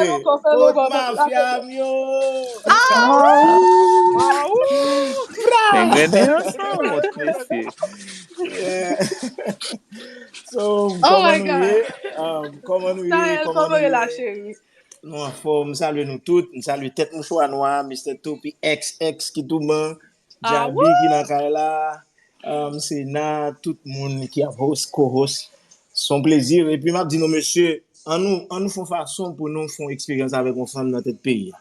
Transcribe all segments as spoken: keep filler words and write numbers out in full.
Fè nou ankò, fè nou ankò, fè nou ankò. Mafya m yo. Men grenn yo san wont, mesye. So, kòman nou ye? Um, kòman nou ye? Kòman nou ye la, cheri? Nou anfòm, m salye nou tout. M salye Tèt Mouchwa Nwa, Mister Topi, X X ki touman, Jabi ki nan kay la, um, Sena, tout moun ki ap host, co-host. Se yon plezi. Epi m ap di nou, mesye, ann nou, ann nou fè yon fason pou nou fè yon eksperyans avèk yon fanm nan tèt peyi a.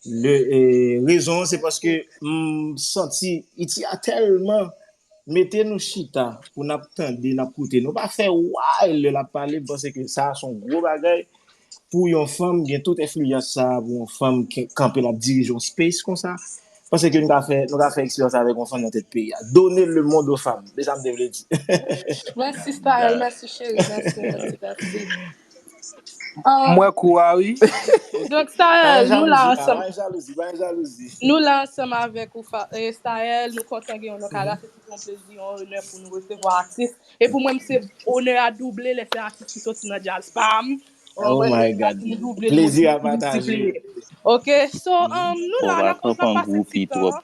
Le, eh, rezon an, se paske m santi Iti a tèlman mete nou chita pou n ap tande, n ap koute. Nou pa fè way lè l ap pale, m panse ke sa a se yon gwo bagay pou yon fanm gen tout enfliyans sa a, pou yon fanm ke- kanpe l ap dirije yon space konsa. M panse ke nou ka fè, nou ka fè eksperyans avèk yon fanm nan tèt peyi a. Donner le monde aux femmes. Se sa m te vle di. Mèsi, Staël. Mèsi, cheri. Mèsi, mèsi, mèsi. M wè kou a, wi. Donk, Staël, nou la ansanm. Pa jalouzi, pa jalouzi. Nou la ansanm avèk ou, Fa- eh, Staël. Nou kontan gen w nan kay la. Se toujou yon plezi, yon onè pou nou resevwa atis. E pou mwen, se onè a double lè se atis ki soti nan djaz pa m. Oh my God. Plezi a pataje. Ok, so, um, nou la, n ap pase ti tan.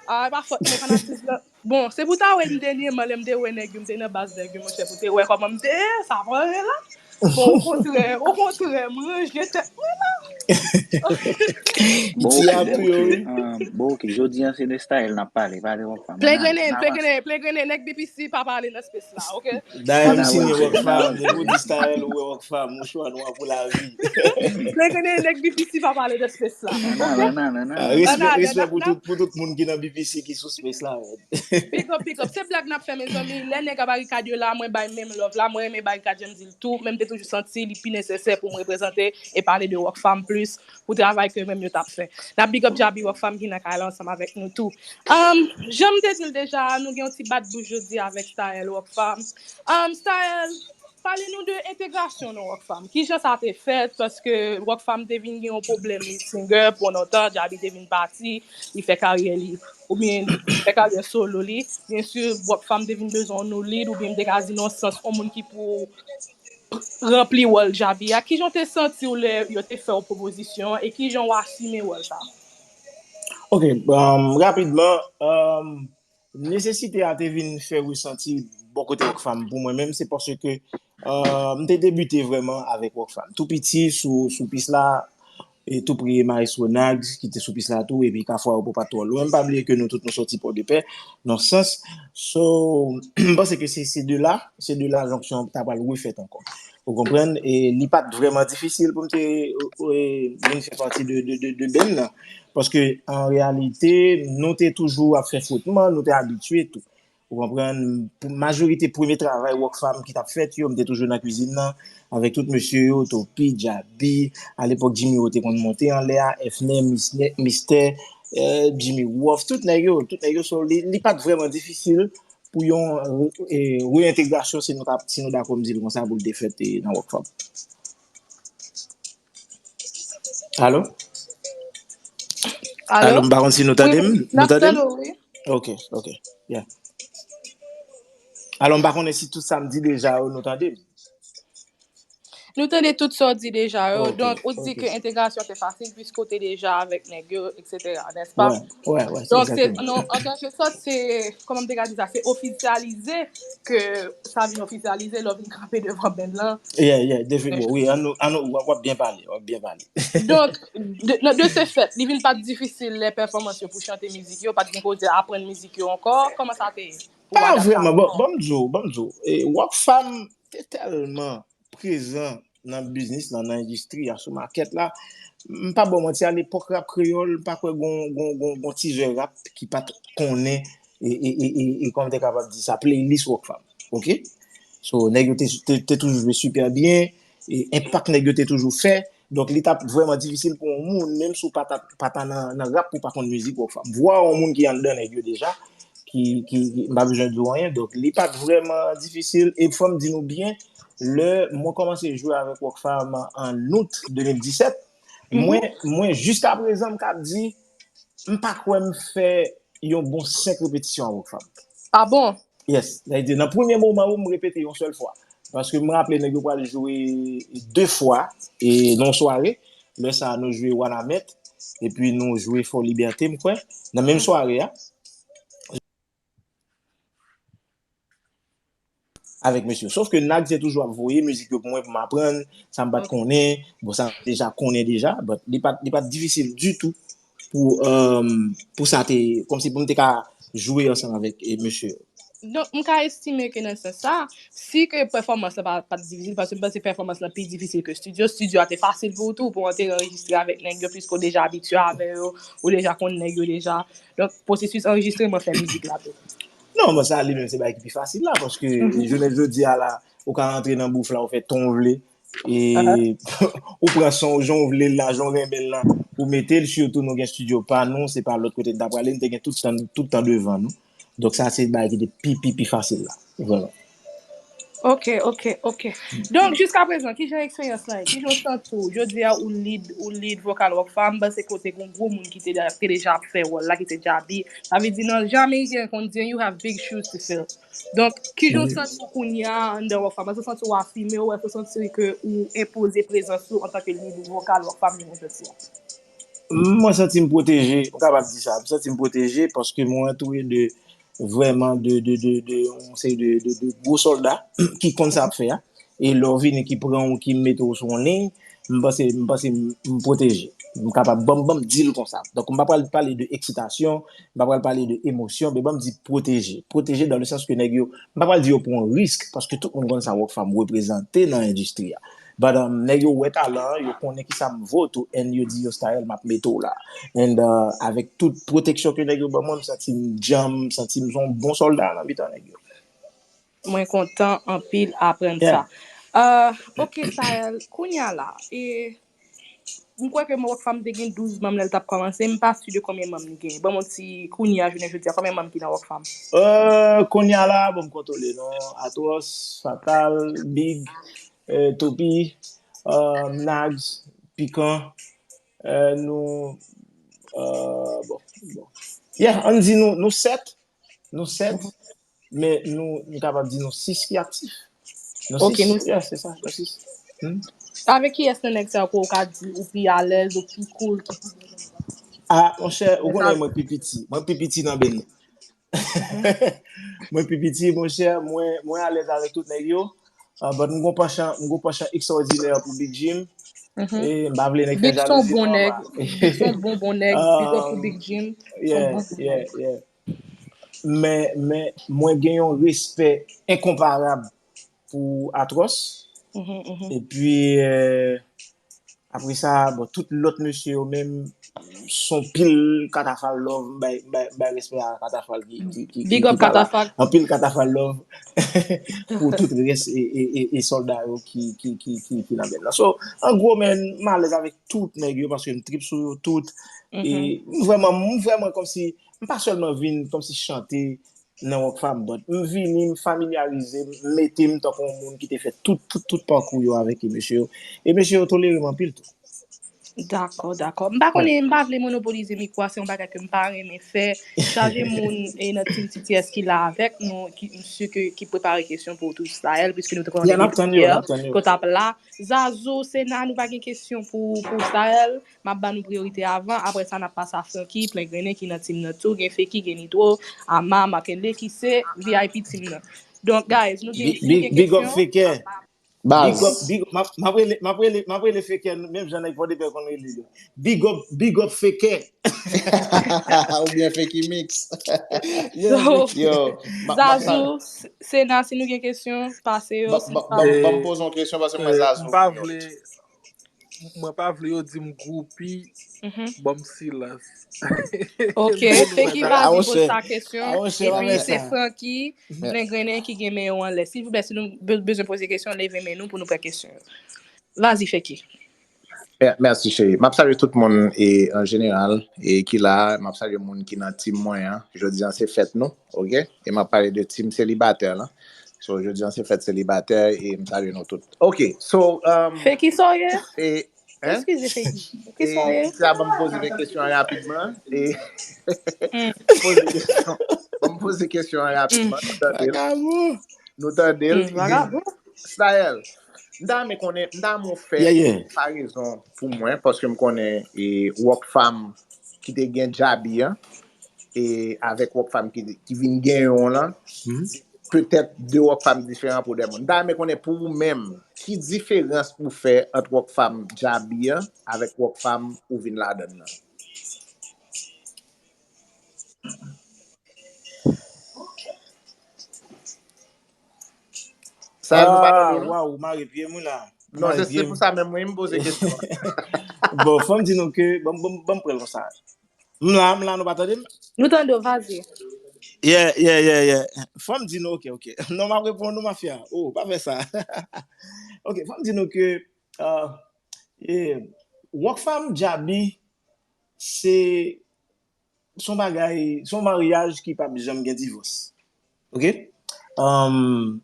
Ah, e pa fòt mwen, fanatik la. Bon, se pou ta wè m dènyèman, lè m te wè nèg yo, m te nan baz nèg yo, monchè, pou te wè kòman m te ye, sa pa vre la. Bon, okontrè, okontrè, m ranje tèt mwen la. Bon, ok, bon, ok. Um, bon, ok, jodi a se de Staël n ap pale, pa de Rockfam. Plen grennen, plen grennen, plen grennen, nèg B P C pa pale nan space la, ok? Dayè, m sinye Rockfam, depi w di Staël, ou wè Rockfam, Mouchwa Nwa pou lavi. Plen grennen, nèg B P C pa pale nan space la. Nan, nan, nan, nan. Ah, respè, respè pou tout, pou tout moun ki nan B P C ki sou space la, man. Big up, big up. Se blag n ap fè, mezanmi. Lè nèg a Barikad yo la, mwen bay menm love la. Mwen renmen Barikad, jan m di l tou. Men m te toujou santi li pi nesesè pou m reprezante e pale de Rockfam plis pou travay ke menm yo t ap fè. N ap big up Jabi Rockfam ki nan kay la ansanm avèk nou tou. Um, jan m te di l deja, nou gen yon ti bat bouch jodi avèk Staël Rockfam. Um, Staël, pale nou de entegrasyon nan Rockfam. Kijan sa te fèt? Paske Rockfam te vin gen yon pwoblèm lead singer pou yon lontan, Jabi te vin pati, li fè karyè li, oubyen li fè karyè solo li. Byen si, Rockfam te vin bezwen yon nou lead, oubyen m te ka di nan sans, yon moun ki pou ranpli wòl Jabi a. Kijan w te santi w lè yo te fè w pwopozisyon an e kijan w asime wòl sa a? Ok, um, rapidman, um, nesesite a te vin fè resanti bò kote Rockfam pou mwen menm, se paske uh, m te debite vrèman avèk Rockfam. Tou piti sou, sou pis la, e tou premye Maestro Nags ki te sou pis la tou, epi Kafou Awopo pa t twò lwen. Pa bliye ke nou tout nou soti Pòdepè, nan sans. So, m panse ke se, se de la, se de la jonksyon ta pral refèt ankò. Ou konprann? E li pa t vrèman difisil pou m te e, vin fè pati de, de, de, de band nan. Paske, an reyalite, nou te toujou ap fè fwotman, nou te abitye tou. Ou konprann? Majorite premye travay Rockfam ki t ap fèt yo, m te toujou nan kwizin nan, avèk tout mesye yo, Topi, Jabi, alepòk Jimmy Wo te konn monte anlè a, Efnen, Mistè, Jimmy Wolf, tout nèg yo, tout nèg yo, so, li, li pa t vrèman difisil pou yon e, reentegrasyon, si nou, si nou dakò m di l konsa, pou l te fèt e, nan Rockfam. Alo? Alo, m pa konn si nou tande m? Nou tande m? Ok, ok. Yeah. Alò, m pa konnen si tout sa m di deja yo, nou tande m. Nou tande tout sa w di deja yo. Donk, ou di ke entegrasyon te fasil piske w te deja avèk nèg yo, etsetera, nèspa? Donk, se, an tanke sòt, se, kòman m te ka di sa, se ofisyalize ke sa vin ofisyalize lè w vin kanpe devan band lan. Yeah, yeah, definitely. Wi, an nou, an nou, w ap byen pale, w ap byen pale. Donk, de, de se fèt, li vin pa t difisil lè pèfòmans yo pou chante mizik yo, pa t gen koze aprann mizik yo ankò. Kòman sa te ye? Pa vrèman. Bon, ban m di w, ban m di w. Rockfam te tèlman prezan nan biznis lan, nan endistri a, sou makèt la. M pa ba w manti, alepòk rap kreyòl, m pa kwè gon, gon, gon, gon tizè rap ki pa t konnen, e, e, e, e, e kòman m te kapab di sa, playlist Rockfam. Ok? So, nèg yo te, te, te toujou jwe sipè byen, e enpak nèg yo te toujou fè. Donk, li t ap vrèman difisil pou yon moun, menm si w pa ta, pa ta nan, nan rap, pou w pa konn mizik Rockfam. Vwa yon moun ki anndan nèg yo deja, ki, ki, ki m pa bezwen di w anyen. Donk, li pa t vrèman difisil. E fò m di nou byen, lè mwen kòmanse jwe avèk Rockfam an out de mil disèt, mwen, mwen, jiskaprezan, m ka di, m pa kwè m fè yon bon senk repetisyon a Rockfam. Ah bon? Yes. Sa vle di, nan premye moman yo, m repete yon sèl fwa. Paske m raple nèg yo pral jwe de fwa e nan yon sware. Lè sa a, nou jwe Wanament, epi nou jwe Fò Libète, m kwè, nan menm sware a. Avèk mesye. Sof ke Nag se toujou ap voye mizik yo pou mwen, pou m aprann, sa m pa t konnen, bon, sa m deja konnen deja, but li pa t, li pa t difisil ditou pou, um, pou sa te, kòmsi pou m te ka jwe ansanm avèk e, mesye yo. Donk, m ka estime ke nan sans sa, si ke pèfòmans la pa, pa t difisil, paske m panse pèfòmans la pi difisil ke estidyo, estidyo a te fasil pou ou tou, pou w antre anrejistre avèk nèg yo, piske w deja abitye avè yo, ou deja konn nèg yo deja. Donk, pwosesis anrejistreman fè mizik la tou. Non, men sa li menm se bagay ki pi fasil la, paske jounen jodi a la, ou ka rantre nan bouf la, ou fè tan w vle, e ou pran son w jan w vle l la, jan w renmen l la, ou mete l, sitou nou gen estidyo pa nou, se pa lòt kote n ta prale, n te gen tout tan, tout tan devan nou. Donk sa se bagay ki te pi, pi, pi fasil la, vrèman. Ok, ok, ok. Donk, jiska prezan, kijan eksperyans lan ye? Kijan w santi w? Jodi a, ou lead, ou lead vokal Rockfam, m panse ke w te gen yon gwo moun ki te, te deja ap fè wòl la, ki se Djaby. Sa vle di, nan jan Ameriken konn di, you have big shoes to fill. Donk, kijan w santi w kounye a anndan Rockfam? Èske w santi w afime w? Èske w santi ke ou enpoze prezans ou antanke lead vokal Rockfam nan jodi a? Mwen santi m pwoteje, m kapab di sa. M santi m pwoteje paske mwen antoure de vrèman de, de, de, de, yon seri de, de, de gwo sòlda ki konn sa y ap fè a. E lè w vini ki pran w, ki mete w sou yon liy, m panse, m panse m, m pwoteje. M kapab, ban m, ban m di l konsa. Donk, m pa pral pale de eksitasyon, m pa pral pale de emosyon, men ban m di pwoteje. Pwoteje dans le sens ke nèg yo, m pa pral di yo pran yon risk, paske tout moun konn sa Rockfam reprezante nan endistri a. But, um, nèg yo wè talan an, yo konnen kisa m vo tou, and yo di, yo, Staël, m ap mete w la. And, uh, avèk tout pwoteksyon ke nèg yo ban mwen, m santi m djanm, m santi m se yon bon sòlda nan mitan nèg yo. Mwen kontan anpil aprann sa. Uh, ok, Staël, kounye a la, e, m kwè ke Rockfam te gen douz manm lè l t ap kòmanse, m pa si de konbyen manm li gen. Ban m yon ti kounye a, jounen jodi a, konbyen manm ki nan Rockfam? Euh, kounye a la, bon, m kontwole non, Atwòs, Fatal, Big, euh, Topi, euh, Nags, Pikan, euh, nou, euh, bon, bon. Yeah, ann di nou, nou sèt, nou sèt, men nou, nou kapab di nou sis ki aktif. Nou sis, yeah, se sa, nou sis. Hmm? Avèk kiyès nan nèg sa yo ke w ka di ou pi alèz, ou pi cool, ki pi... Ah, monchè, ou konnen mwen pi piti. Mwen pi piti nan band. Mwen pi piti, monchè, mwen, mwen alèz avèk tout nèg yo. Ah, but m gon pansman, m gon pansman ekstraòdinè pou Big Jim. E m pa vle nèg fè jalouzi non. Big se yon bon nèg, Big se yon bon, bon nèg, big up pou Big Jim. Yeah, yeah, yeah. Men, men, mwen gen yon respè enkonparab pou Atwòs. Epi, euh, apre sa, bon, tout lòt mesye yo menm, se yon pil katafal love, m bay, m bay, m bay respè a katafal ki, ki, ki, ki, Big up ki pa la. Katafal. Anpil katafal love pou tout rès e, e, e, e sòlda yo ki, ki, ki, ki, ki nan band lan. So, an gwo, men, m alèz avèk tout nèg yo paske m trip sou yo tout. E m vrèman, m vrèman kòmsi, m pa sèlman vin kòmsi chante nan Rockfam, but m vini, m familyarize, m mete m tankou yon moun ki te fè tout, tout, tout pakou yo avèk mesye yo. E mesye yo tolere m anpil tou. Dakò, dakò. M pa konnen, m pa vle monopolize mikwo a, se yon bagay ke m pa renmen fè. Chaje moun e nan Team T T S ki la avèk nou, ki, m si ke, ki prepare kesyon pou ou tou, Staël, piske nou te konnen depi yè ke w t ap la. Zazou, Sena, nou pa gen kesyon pou, pou Staël. M ap ba nou priyorite avan. Apre sa, n ap pase a Francky, Plengrennen ki nan team nan tou. Gen Feki, gen Nitro, Ama, Marc Henley ki se V I P team nan. Donk, guys, nou gen, si nou gen kesyon, Big up Fekè. Big up, big up. M ap, m ap rele, m ap rele, m ap rele Fekè, menm jan nèg Pòdepè konn rele li. Big up, big up Fekè. Oubyen Feki Mix. So, Zazou, Sena, si nou gen kesyon, pase yo. Ban m poze yon kesyon paske mwen Zazou. Mwen pa vle yo di m groupi, ban m silans. Ok, Feki Vazi poze sa kesyon, epi se Francky Plengrennen ki gen men yo anlè. Silvouplè, si nou be- bezwen poze kesyon, leve men nou pou nou pran kesyon yo. Vazi, Feki. Mèsi, cheri. M ap salye tout moun e, an jeneral, e ki la a. M ap salye moun ki nan team mwen an. Jodi a se fèt nou, ok? E m ap pale de team selibatè lan. So, jodi a se fèt selibatè e m salye nou tout. Ok, so, um, Feki, sa w ye? E, hein? Eskize, Feki. Feki, sa w ye? Sa ban m poze kesyon an rapidman. E, poze kesyon. Ban m poze kesyon an rapidman. Nou tande l. Nou tande l. Stael, m ta renmen konnen, m ta renmen w fè Yeah, yeah. Konparezon pou mwen, paske m konnen e Rockfam ki te gen Djaby an, e avèk Rockfam ki, ki vin genyen w lan, Mhm. petèt de Rockfam diferan pou de moun. M ta renmen konnen pou ou menm, ki diferans ou fè ant Rockfam Djaby an avèk Rockfam ou vin ladann nan? Sa nou pa tande Ah, nou? Waw, ou mare pye m wi la. Non, Mare se se pye pou m. Sa menm wi m poze kesyon an. Bon, fò m di nou ke, ban m, ban m, ban m pran l konsa. M la, m la, nou pa tande m? Nou tande w, vaze. Yeah, yeah, yeah, yeah. Fò m di nou, ok, ok. Non, m ap reponn nou, mafya. Oh, pa fè sa. Ok, fò m di nou ke, uh, eh, Rockfam Djaby, se, se yon bagay, se yon maryaj ki p ap janm gen divòs. Ok? Um,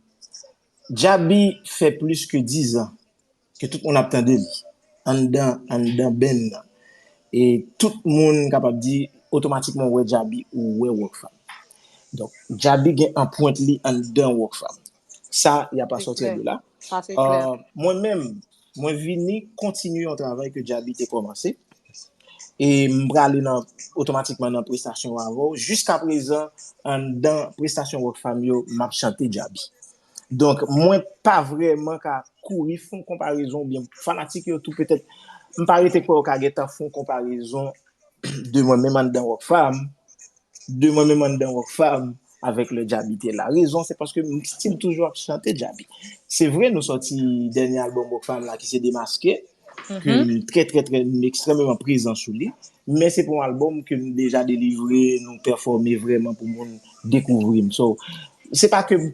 Djaby fè plis ke diz an ke tout moun ap tande li anndan, anndan benn nan. E tout moun kapab di, otomatikman, ou wè Djaby, ou wè Rockfam. Donk, Djaby gen anpwent li anndan Rockfam. Sa, y a pa Se sòti klè. de la. Sa se klè. Uh, mwen menm, mwen vini kontinye yon travay ke Djaby te kòmanse. E m prale nan, otomatikman nan prestasyon avè w. Jiska prezan, anndan prestasyon Rockfam yo, m ap chante Djaby. Donk, mwen pa vrèman ka kouri fè yon konparezon, oubyen fanatik yo tou, petèt, m pa rete kwè yo ka gentan fè yon konparezon de mwen menm anndan Rockfam, de mwen menm anndan Rockfam avèk lè Djaby te la. Rezon, se paske m still toujou ap chante Djaby. Se vre, nou sòti dènye albòm Rockfam la ki se Demaske, ke Mhm. m trè, trè, trè, m ekstrèmeman prezan sou li. Men se pou yon albòm ke m deja delivre, nou pèfòme vrèman pou moun dekouvri m. So, se pa ke m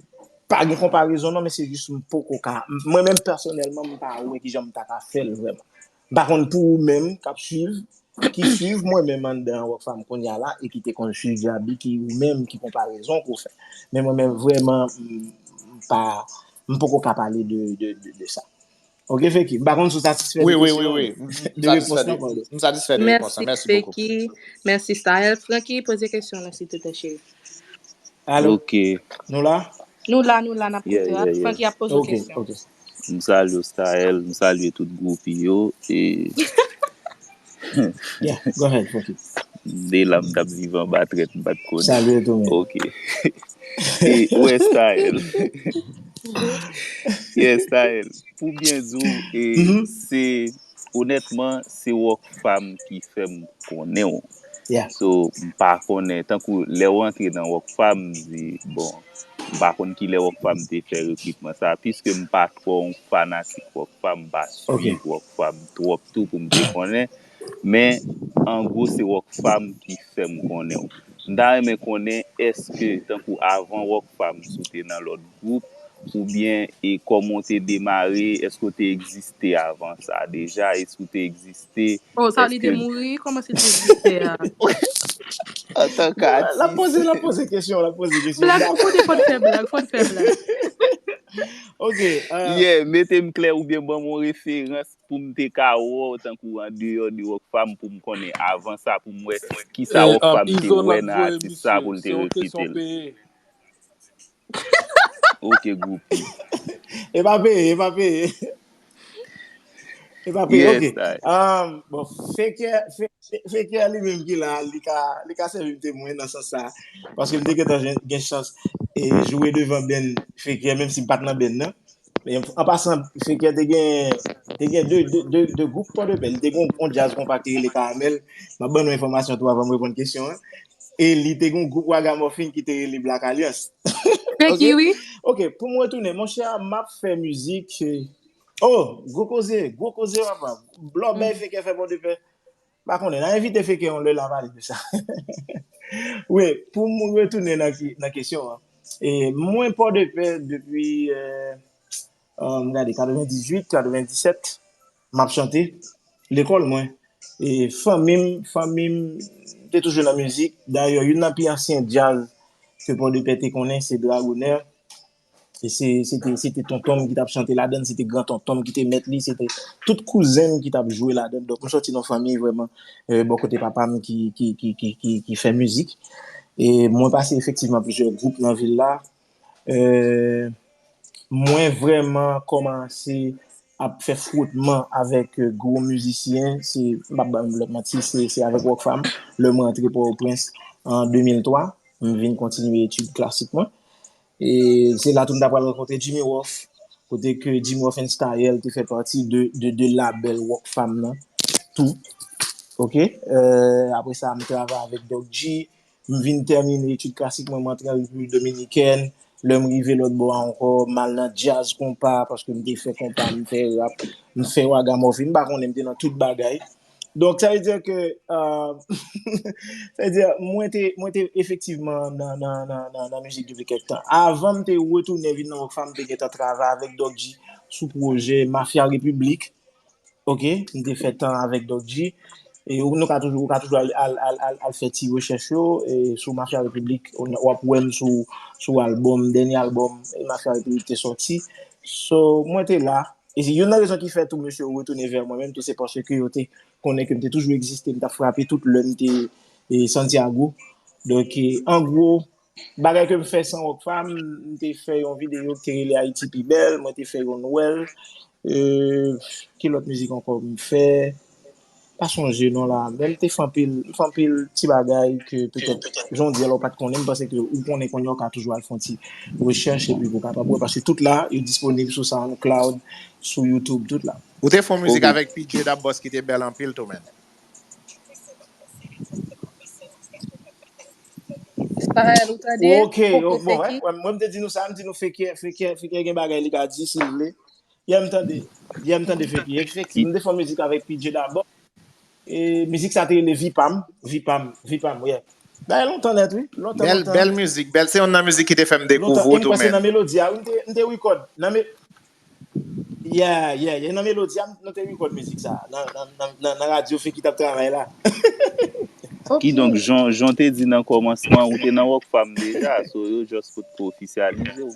pa gen konparezon, non, men se jis m poko ka. Mwen menm, pèsonèlman, m pa wè kijan m ta ka fè l vrèman. M pa konn pou ou menm k ap swiv, ki swiv mwen menm anndan Rockfam kounye a la, e ki te konn swiv Djaby, ki ou menm, ki konparezon ke w fè. Men mwen menm, vrèman, m, m pa, m poko ka pale de, de, de, de sa. Ok, Feki, m pa konn si w satisfè Wi, de wi, wi, kesyon wi. an, M de satisfè repons de, lan, pardon. m satisfè de repons Mèsi, lan. Mèsi beaucoup. Feki. Mèsi, Stael. Francky, poze kesyon lan, silvouplè, cheri. Alo, Ok. Nou la? Nou la, nou la, n ap Yeah, koute w. yeah, yeah. Francky ap poze w Ok, kesyon. Ok. M salye w, Stael. M salye tout gwoupi yo. E Yeah, go ahead, Francky. de la m t ap viv anba trèt, m pa t konnen. Salye tou, men. Ok. E, wè, Stael. Yeah, Stael. Pou byen di w, e, Mhm. se, onètman, se Rockfam ki fè m konnen w. Yeah. So, m pa konnen, tankou lè w antre nan Rockfam, m di, bon, m pa konn ki lè Rockfam te fè rekritman sa, piske m pa twò yon fanatik Rockfam, m pa Ok. swiv Rockfam twòp tou pou m te konnen. Men, an gwo, se Rockfam ki fè m konnen w. M ta renmen konnen, èske, tankou avan Rockfam, si w te nan lòt gwoup, oubyen, e kòman w te demare, èske w te egziste avan sa deja, e si w te egziste, Oh, sa li te èske mouri? Kòman si te egziste a? Antanke L ap poze, atis. L ap poze kesyon, L ap poze kesyon. Blag, ou kote fò n fè blag, fò n fè blag. Ok, uh, Yeah, mete m klè oubyen ban m yon referans pou m te ka wè w tankou andeyò de Rockfam pou m konnen avan sa pou m wè kisa Eh, um, Rockfam te Izo n wè ap nan voye atis sa pou misye, l te se yon rekite kesyon l. peye. Ok, gwoupi. E pa peye, e pa peye. E pa peye, Yes, ok. Tay. Um, bon, Fekè, Fe- Fe- Fekè li menm ki la, li ka, li ka sèvi m temwen nan sans sa. Paske m te gentan gen, gen chans e jwe devan benn Fekè, menm si m pa t nan benn nan. Men an pasan, Fekè te gen, te gen de, de, de, de gwoup Pòdepè. Li te gen yon djaz konpa ki rele Karamèl. M ap ban nou enfòmasyon tou avan m reponn kesyon an. E li te gen yon gwoup Ragamòfin ki te rele Black Alliance. Feki, wi. Ok, pou m retounen, monchè, m ap fè mizik. Eh, oh, gwo koze, gwo koze, papa. Lè w bay Fekè fè Pòdepè, pa konnen, n a envite Fekè yon lè la pale de sa. Wi, pou m retounen nan, ki- nan kesyon an. E mwen Pòdepè depi, eh, um, gade, katrevendizuit, katrevendiset, m ap chante. Lekòl mwen. E fanmi m, fanmi m te toujou nan mizik. Dayè, youn nan pi ansyen djaz ke Pòdepè te konnen, se Dragonè. E se, se te, se te tonton m ki t ap chante ladann, se te gran tonton m ki te mèt li, se te tout kouzen m ki t ap jwe ladann. Donk, m sòti nan fanmi vrèman, eh, bò kote papa m ki, ki, ki, ki, ki, ki fè mizik. E mwen pase efektivman plizyè gwoup nan vil la. Eh, mwen vrèman kòmanse ap fè frotman avèk gwo mizisyen, se, m p ap ba yon lòt manti, se, se avèk Rockfam, lè mwen antre Pòtoprens an de mil twa, m vin kontinye etid klasik mwen. E se la tou m ta pral rankontre Jimmy Wolf, kote ke Jimmy Wolf and Style te fè pati de, de, de labèl Rockfam nan tou. Ok? Euh, apre sa, m travay avèk Doc G. M vin tèmine etid klasik mwen, m antre an Repiblik Dominikèn. Lè m rive lòt bò a ankò, m al nan djaz konpa, paske m te fè konpa, m fè rap, m fè ragamuffin, m pa konnen, m te nan tout bagay. Donk, sa vle di ke, euh, sa vle di, mwen te, mwen te efektivman nan, nan, nan, nan, nan mizik depi kèk tan. Avan m te retounen vin nan Rockfam, m te gentan travay avèk Doc G sou pwojè Mafya Repiblik. Ok, m te fè tan avèk Doc G. E ou, nou ka toujou, ou ka toujou al, al, al, al, al fè ti rechèch yo, e sou Mafya Repiblik, w ap wè m sou, sou albòm, dènye albòm, e Mafya Repiblik te sòti. So, mwen te la. E se youn nan rezon ki fè tou mesye yo retounen vè mwen menm tou, se paske yo te konnen ke m te toujou egziste, m t ap frape tout lè m te, e, Santiago. Donk, e, an gwo, bagay ke m fè san Rockfam, m te fè yon videyo ki te rele Ayiti Pi Bèl, mwen te fè yon Nwèl. E, ki lòt mizik ankò m fè? Pa sonje non la, men m te fè anpil, m fè anpil ti bagay ke petèt, jan w di a la, w pa t konnen, m panse ke ou konnen kounye a, w ka toujou al fè yon ti rechèch epi pou w kapab wè, paske tout la, yo disponib sou SoundCloud, sou YouTube, tout la. Ou te fè yon mizik avèk P J Da Boss ki te bèl anpil tou, menn. Style, ou tande? Ok, bon, mwen m te di nou sa, m di nou Fekye, Fekye, Fekye gen bagay li ka di si l vle. Yè m tande, yè m tande Fekye. Efektivman, m te fè mizik avèk P J Da Boss. E mizik sa te rele Vi Pa M, Vi Pa M, Vi Pa M, yeah. Bagay lontan nèt, wi. Lontan, bèl, lontan. Bèl mizik, bèl. Se youn nan mizik ki te fè m dekouvri w tou, menn. Nan melodi a, wi, m te, m te record. Nan me, Yeah, yeah, yeah. Nan melodi a, nou te record mizik sa. Nan, nan, nan, nan, nan radyo, Fekye t ap travay la. Kidonk, jan, jan w te di nan kòmansman, ou te nan Rockfam deja, so yo just potko ofisyalize w.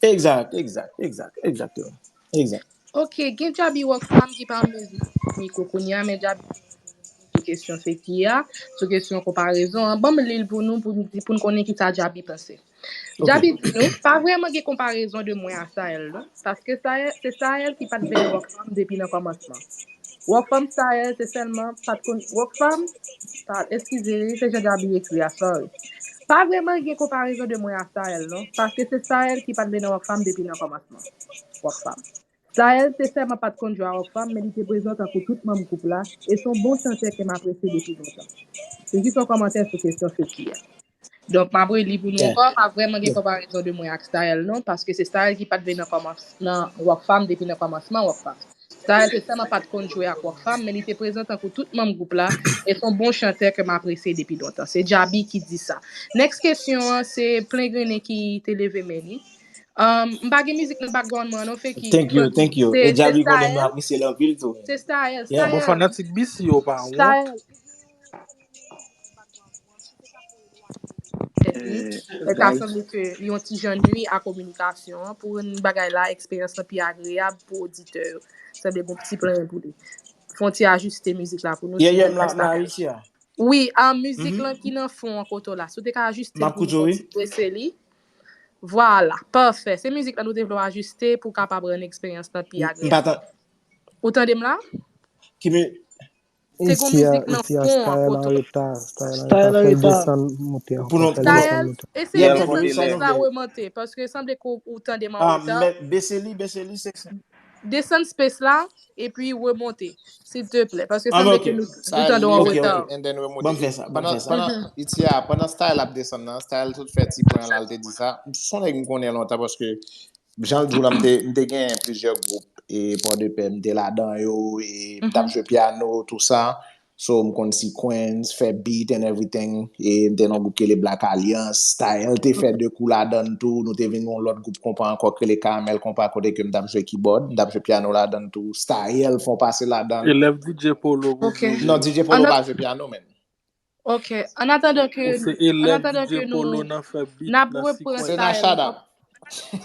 Egzak, egzak, egzak, egzakteman. Egzak. Ok, gen Djaby Rockfam ki pa an mezi mikwo kounye a, men Djaby sou kesyon Fekye a, sou kesyon konparezon an. Ban m li l pou nou, pou n di, pou n konnen kisa Djaby panse. Djaby di nou, pa vrèman gen konparezon de mwen a Sael non, paske Sael, se Sael ki pa t vle Rockfam depi nan kòmansman. Rockfam Sael se sèlman pa t konn Rockfam, eskize, se jan Djaby ekri a, sorry. Pa vrèman gen konparezon de mwen a Sael non, paske se Sael ki pa t vle nan Rockfam depi nan kòmansman. Rockfam. Sael se sèlman pa t konn jwe a Rockfam, men li te prezan tankou tout manm gwoup la, e se yon bon chantè ke m apresye depi lontan. Se jis yon kòmantè sou kesyon Fekye a. Donk, m ap reli pou nou ankò, pa vrèman gen konparezon de mwen ak Sael non, paske se Sael ki pa t vle nan kòmans, nan Rockfam depi nan kòmansman Rockfam. Sael se sèlman pa t konn jwe ak Rockfam, men li te prezan tankou tout manm gwoup la, e se yon bon chantè ke m apresye depi lontan. Se Djaby ki di sa. Next kesyon an, se Plengrennen ki te leve men li. Um, m pa gen mizik nan background mwen non, Fekye. Thank you, thank you. E Djaby konnen m apresye l anpil tou. Se Sael, Sael. Bon, fanatik B C yo pa wont. Tèt li. Sa sanble ke li yon ti jan nui a kominikasyon an. Pou rann bagay la, eksperyans lan pi agreyab pou oditè yo. Sanble gon ti plenyen pou li. Fè yon ti ajiste mizik la pou nou. Yeah, yeah, m la, m la, Ayiti a. Wi, a mizik lan ki nan fon an kote w la. Si w te ka ajiste l pou nou, fè yon ti drese li. Vwala, pafè. Se mizik lan nou te vle w ajiste pou w kapab rann eksperyans lan pi agreyab. Ou tande m la? Ki mi- Se gon mizik nan fon an kote w la. Style an reta. Style an reta. Pou nou, pou nou. Style, eseye desann space la, remonte, paske sanble ke ou tande m an reta. Bese li, bese li, se sa. Desann space la, epi remonte, silteplè, paske sanble ke nou, nou tande w an reta. Ok, ok. And then remonte. Ban m fè sa, ban m fè sa. Pandan, pandan, Itia, pandan Style ap desann nan, Style tout fè ti pwen la, l te di sa. Se yon nèg m konnen lontan, paske jan l di w la, m te, m te gen plizyè gwoup, e Port de Paix, m te ladan yo, e m t ap jwe pyano, tou sa. So, m konn sequence, fè beat and everything, e m te nan yon gwoup ki rele Black Alliance. Style te fè de kou ladan l tou, nou te vin yon lòt gwoup konpa ankò ki rele Caramel Konpa, kote ke m t ap jwe keyboard, m t ap jwe pyano ladan l tou. Style fè yon pase ladan l. Elèv D J Polo, wi. Non, D J Polo pa jwe pyano, menn. Ok, an atandan ke, an atandan ke nou, n ap repran Style.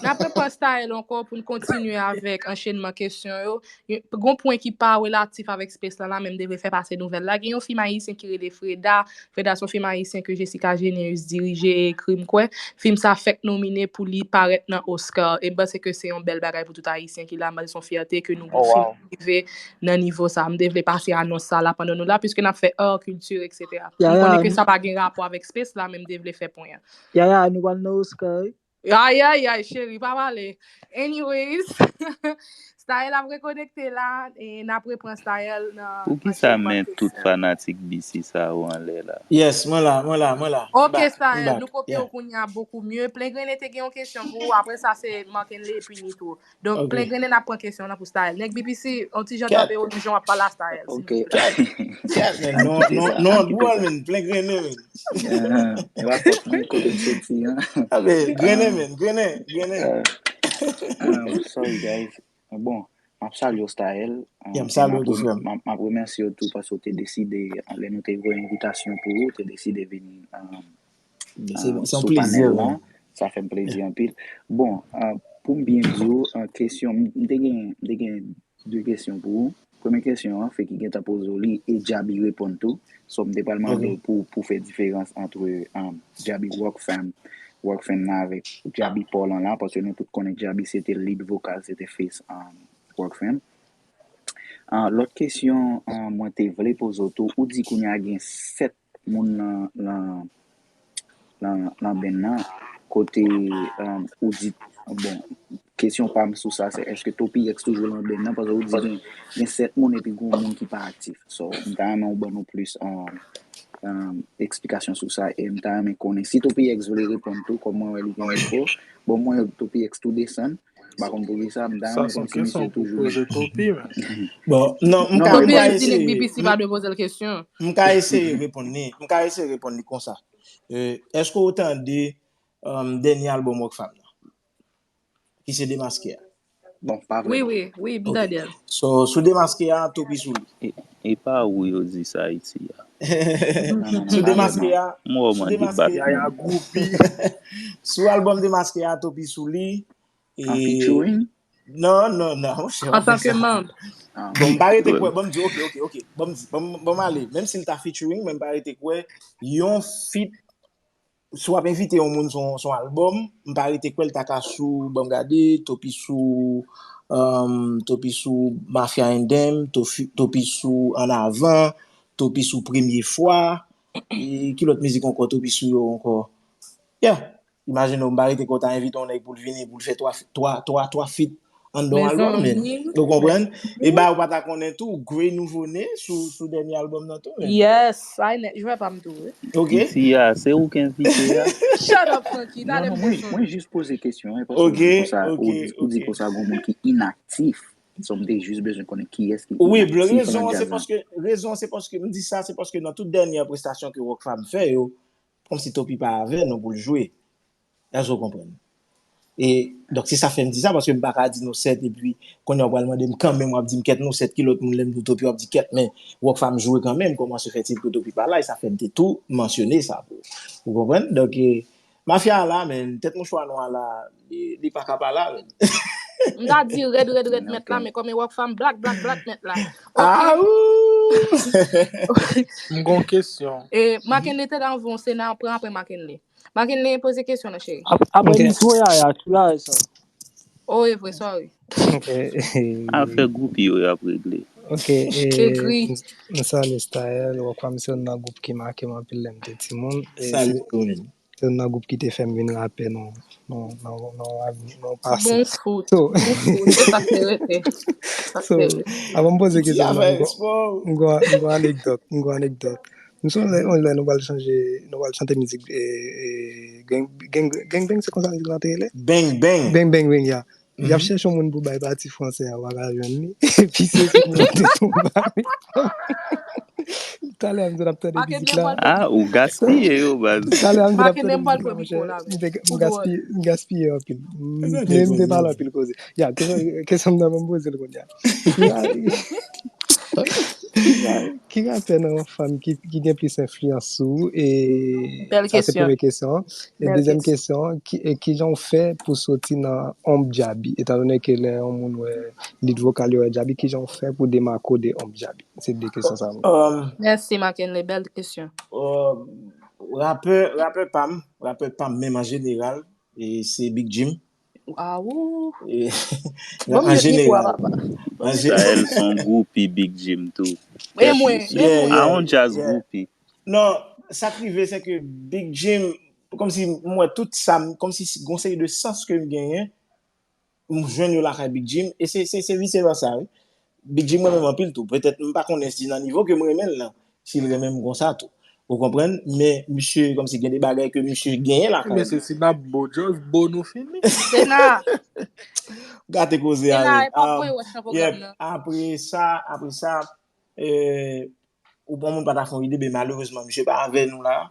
N ap repran Style ankò pou n kontinye avèk anchenman kesyon yo. Gen yon pwen ki pa relatif avèk space la, la, men m te vle fè pase nouvèl la. Gen yon fim ayisyen ki rele Freda. Freda se yon fim ayisyen ke Jessica Généus dirije e ekri, m kwè. Fim sa fèk nomine pou li parèt nan Oscar. E m panse ke se yon bèl bagay pou tout Ayisyen ki la. M panse se yon fyète ke nou gen yon fim ki rive nan nivo sa. M te vle pase anons sa la pandan nou la, piske n ap fè art, kilti, et cetera. M konnen ke sa pa gen rapò avèk space la, men m te vle fè pwen an. Yaya, nou pral nan Oscar, wi. Ay, ay, ay, cheri, pa pale. Anyways, Style ap rekonekte la, e n ap repran Style nan. Poukisa men tout fanatik B C sa yo anlè la? Yes, mwen la, mwen la, mwen la. Ok, Style, nou kopye w kounye a bokou mye. Plen Grennen te gen yon kesyon pou ou, apre sa se Markenley epi Nitro. Donk, Plen Grennen ap pran kesyon nan pou Style. Nèg B P C, yon ti jan tanpe w, nou jan w ap pale a Style. Ok. Yes, men, non, non, non, dwòl, men, Plen Grennen, men. Rapòt mwen kote m soti an. Grennen, men, Grennen, Grennen. Sorry, guys. Bon, m ap salye w, Style. M ap remèsye w tou paske w te deside, lè nou te voye envitasyon pou ou, w te deside vin sou panèl la. Sa fè m plezi anpil. Bon, pou m byen di w, kesyon, m te gen, m te gen de kesyon pou ou. Premye kesyon an, Feki gentan poze w li e Djaby reponn tou. So, m te pral mande w pou, pou fè diferans ant Djaby Rockfam, Rockfam nan avèk Djaby Paul an la, paske nou tout konnen Djaby se te lead vokal, se te face Rockfam. Lòt kesyon mwen te vle poze w tou, ou di kounye a gen sèt moun nan, nan, nan, nan benn nan, kote ou di, bon, kesyon pa m sou sa, se èske Toppy X toujou nan benn nan, paske ou di gen, gen sèt moun epi gen yon moun ki pa aktif. So, m ta renmen ou ban nou plis eksplikasyon sou sa, e m ta renmen konnen si Toppy X vle reponn tou, kòm mwen wè li gen mikwo. Bon, mwen wè Toppy X tou desann. M pa konn poukisa, m ta renmen konn si misye toujou la. Bon, non, m ka, m ka eseye. B P C pa dwe poze l kesyon. M ka eseye reponn li. M ka eseye reponn li konsa. Èske ou tande dènye albòm Rockfam nan? Ki se Demaske a. Bon, pa vre. Wi, wi, wi, m tande l. So, sou Demaske a, Toppy sou li. E pa ou yo di sa iti a. Sou Demaske a, m wè w mande bak. Sou albòm Demaske a, Toppy sou li. An featuring? Non, non, non. Antanke manm. Bon, m pa rete kwè, bon, m di, ok, ok, ok. Bon, m ale. Menm si l ta featuring, men m pa rete kwè yon feat, si w ap envite yon moun sou yon albòm, m pa rete kwè l ta ka sou, ban m gade, Toppy sou, Toppy sou Mafia and Them, Toppy sou Ann Avan, Toppy sou Premye Fwa, e ki lòt mizik ankò, Toppy sou yo ankò? Yeah. Imajine w, m pa rete kwè w ta envite yon nèg pou l vini, pou l fè twa, twa, twa, twa feat anndan yon albòm, men. Ou konprann? E ba ou pa ta konnen tou, Gray Nouveau Né sou, sou dènye albòm nan tou, men. Yes, sa e nèt, jwè pa m tou, wi. Ok. Isi a, se ou k envite a. Shut up, Francky, talè m desann. Mwen jis poze kesyon, paske ou di konsa, ou di konsa gon moun ki inaktif. So, m te jis bezwen konnen kiyès ki inaktif. Wi, bro, rezon an se paske, rezon an se paske, m di sa, se paske nan tout dènye prestasyon ke Rockfam fè yo, kòmsi Toppy pa avè nou pou l jwe. Èske w konprann? E, donk, se sa fè m di sa, paske m pa ka di nou sèt, epi kounye a w pral mande m kanmenm, w ap di m kèt nou sèt, ki lòt moun, lè m di w Toppy, w ap di kèt, men Rockfam jwe kanmenm, comment se fait-il que Toppy pa la, e sa fè m te tou mansyone sa pou ou. Ou konprann? Donk, e, mafya a la, men, tèt mouchwa nwa la, li, li pa ka pa la, men. M ta di rèd, rèd, rèd mèt la, men kòm e Rockfam black, black, black mèt la. Ah, m gon kesyon. E Markenley te anvanse nan pran apre Markenley. Markenley poze kesyon nan, cheri. Apre Nitro, Yaya, tou la sa. Oh, e vre, sorry. Afè gwoupi yo y ap regle. Ok, e, m salye Style, Rockfam se youn nan gwoup ki make m anpil lè m te timoun. Salye, Style. Se youn nan gwoup ki te fè m vin rapè nan, nan, nan, nan, nan pase. Bon fout. So, bon fout. Se sa k te rete. So, avan m poze kesyon, m gon anekdòt, m gon anekdòt. M sonje yon lè nou pral chanje, nou pral chante mizik, e, e, Gang, Gang, Gang Bang, se konsa mizik lan te rele? Bang Bang. Bang Bang Bang, ya. Y ap chèche yon moun pou bay pati franse a, w pa ka jwenn li. Epi se sou moun te tonbe. Talè a m di n ap tande mizik la. Ah, ou gaspiye yo, baz. Talè a m di n ap tande mizik la, monchè. M gaspiye, m gaspiye anpil. Men m te pale anpil koze. Ya, kesyon m nan, ban m poze l kounye a. Ki rapè nan Rockfam ki, ki gen plis enfliyans sou ou? E sa se premye kesyon an. E dezyèm kesyon an, ki, e kijan w fè pou soti nan onb Djaby? Etan done ke lè yon moun wè lead vokal yo wè Djaby, kijan w fè pou demake w de onb Djaby? Se de kesyon sa mwen. Mèsi Mackenley, bèl kesyon. Rapè, rapè pa m, rapè pa m menm an jeneral, e se Big Jim. Awou. An jeneral. Staël se yon gwoupi Big Jim tou. E mwen. A yon jazz gwoupi. Non, sa k rive se ke Big Jim, kòmsi m wè tout sa, kòmsi gon seri de sans ke m genyen, m jwenn yo lakay Big Jim, e se se se vice versa wi. Big Jim renmen m anpil tou. Petèt m pa konnen si nan nivo ke m renmen l lan, si l renmen m konsa tou. Ou konprann? Men misye kòmsi gen de bagay ke misye genyen lakay. Men se si n ap bo, just bo nou fini. Se na. Gate koze Se na a. e pa voye wòch nan pwogram nan. Apre sa, apre sa, eh, ou pran moun pa ta fon ide, men malerezman, misye pa avè nou la.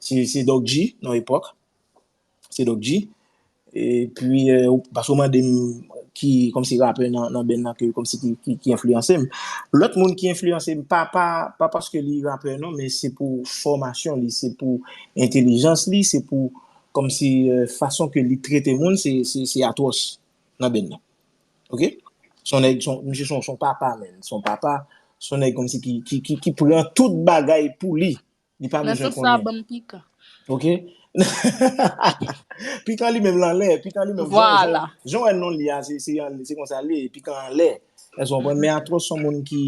Se se Doc G, nan epòk. Se Doc G. Epi, eh, paske w mande m ki, kòmsi rapè nan, nan band nan, ke, kòmsi ki, ki, ki enfliyanse m. Lòt moun ki enfliyanse m, pa, pa, pa paske li rapè non, men se pou fòmasyon li, se pou entèlijans li, se pou, kòmsi, eh, fason ke li trete moun, se, se, se Atwòs nan band nan. Ok? Se yon nèg, se yon, misye se yon, se yon papa, man. Se yon papa, se yon nèg kòmsi ki, ki, ki, ki pran tout bagay pou li. Li pa Nan bezwen sans sa, konnen. Ban m pikan. Ok? Pikan li menm l anlè, pikan li menm. Vwala. Jan w wè non li a, se, se, se konsa li ye, pikan anlè. Èske w konprann? Men Atwòs se yon moun ki,